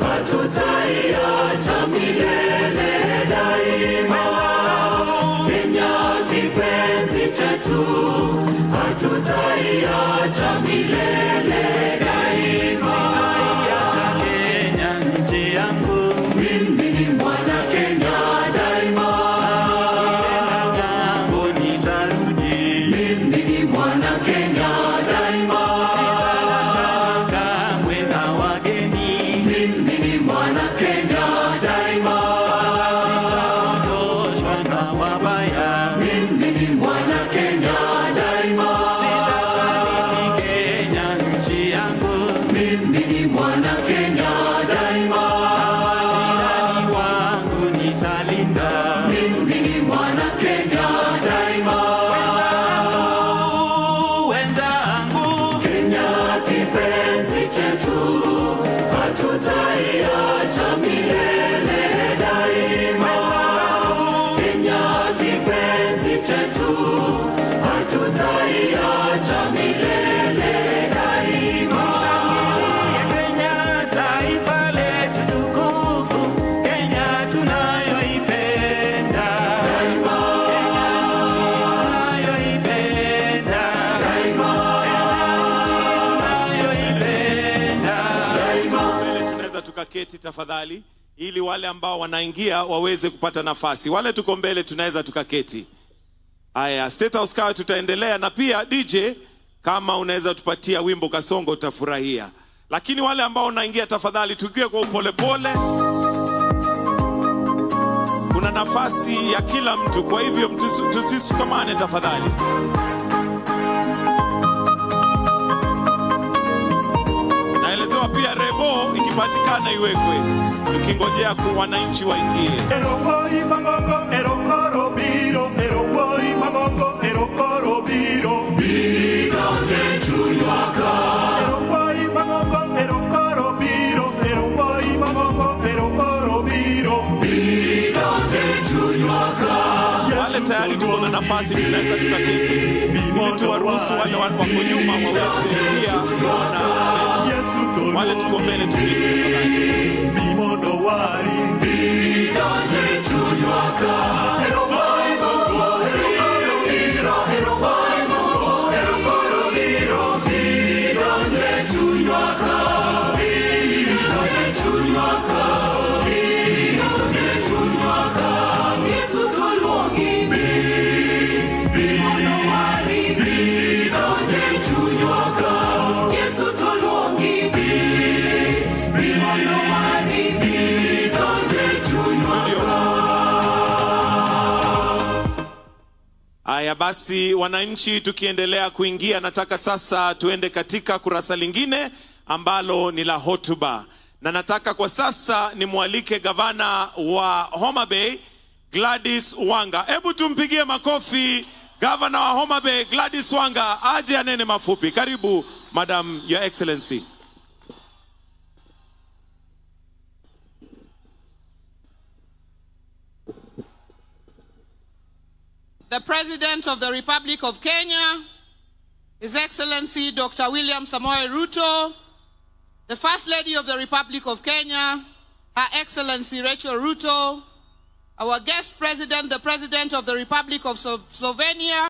hatutaiacha milele daima. Kenya kipenzi chetu, hatutaiacha milele daima. Sitaiacha Kenya nchi yangu, mimi ni mwana Kenya daima. Nikienda ng'ambo nitarudi, mimi ni mwana Kenya daima. Sitadanganywa kamwe na wageni, mimi ni mwana Kenya daima. Sitapotoshwa na wabaya, mimi ni mwana Kenya daima. Sitasaliti Kenya nchi yangu, mimi ni mwana Kenya daima. Majirani wangu nitalinda, mimi ni mwana Kenya daima. Wenzangu, Kenya kipenzi chetu, hatutaiacha milele daima. Kenya kipenzi chetu, hatutaiacha milele daima. Tushangilie Kenya, taifa letu tukufu, Kenya tunayoipenda daima. Kenya nchi tunayoipenda daima. Kenya nchi tunayoipenda daima. Mbele tunaweza tukaketi tafadhali, ili wale ambao wanaingia waweze kupata nafasi. Wale tuko mbele tunaweza tukaketi. Haya, State House Car tutaendelea, na pia DJ kama unaweza tupatia wimbo Kasongo utafurahia. Lakini wale ambao wanaingia tafadhali tuingie kwa upolepole. Kuna nafasi ya kila mtu, kwa hivyo tusisukamane tafadhali. Naelezewa pia rebo ikipatikana iwekwe, tukingojea kwa wananchi waingie. Erokoi mangongo, erokoro biro, erokoi mangongo, erokoro biro. Bidonje chunywaka. Erokoi mangongo, erokoro biro, erokoi mangongo, erokoro biro. Bidonje chunywaka. Wale tayari tuko na nafasi tunaweza tukaketi, ili tuwaruhusu wale wako nyuma waweze pia kuona. Wale tuko mbele tuketi tafadhali. Bimondo wari. Bidonje chunywaka. Erokoi mangongo, erokoro biro, erokoi mangongo, erokoro biro. Bidonje chunywaka. Bidonje chunywaka. Bidonje chunywaka. Yesu toluongi bimondo wari. Bidonje chunywaka. Yesu toluongi bimondo wari. Bidonje chunywaka. Haya basi, wananchi tukiendelea kuingia, nataka sasa tuende katika kurasa lingine ambalo ni la hotuba. Na nataka kwa sasa nimwalike gavana wa Homa Bay Gladys Wanga. Hebu tumpigie makofi gavana wa Homa Bay Gladys Wanga aje anene mafupi. Karibu Madam Your Excellency. The President of the Republic of Kenya, His Excellency Dr. William Samoei Ruto, the First Lady of the Republic of Kenya, Her Excellency Rachel Ruto, our guest president, the President of the Republic of Slovenia,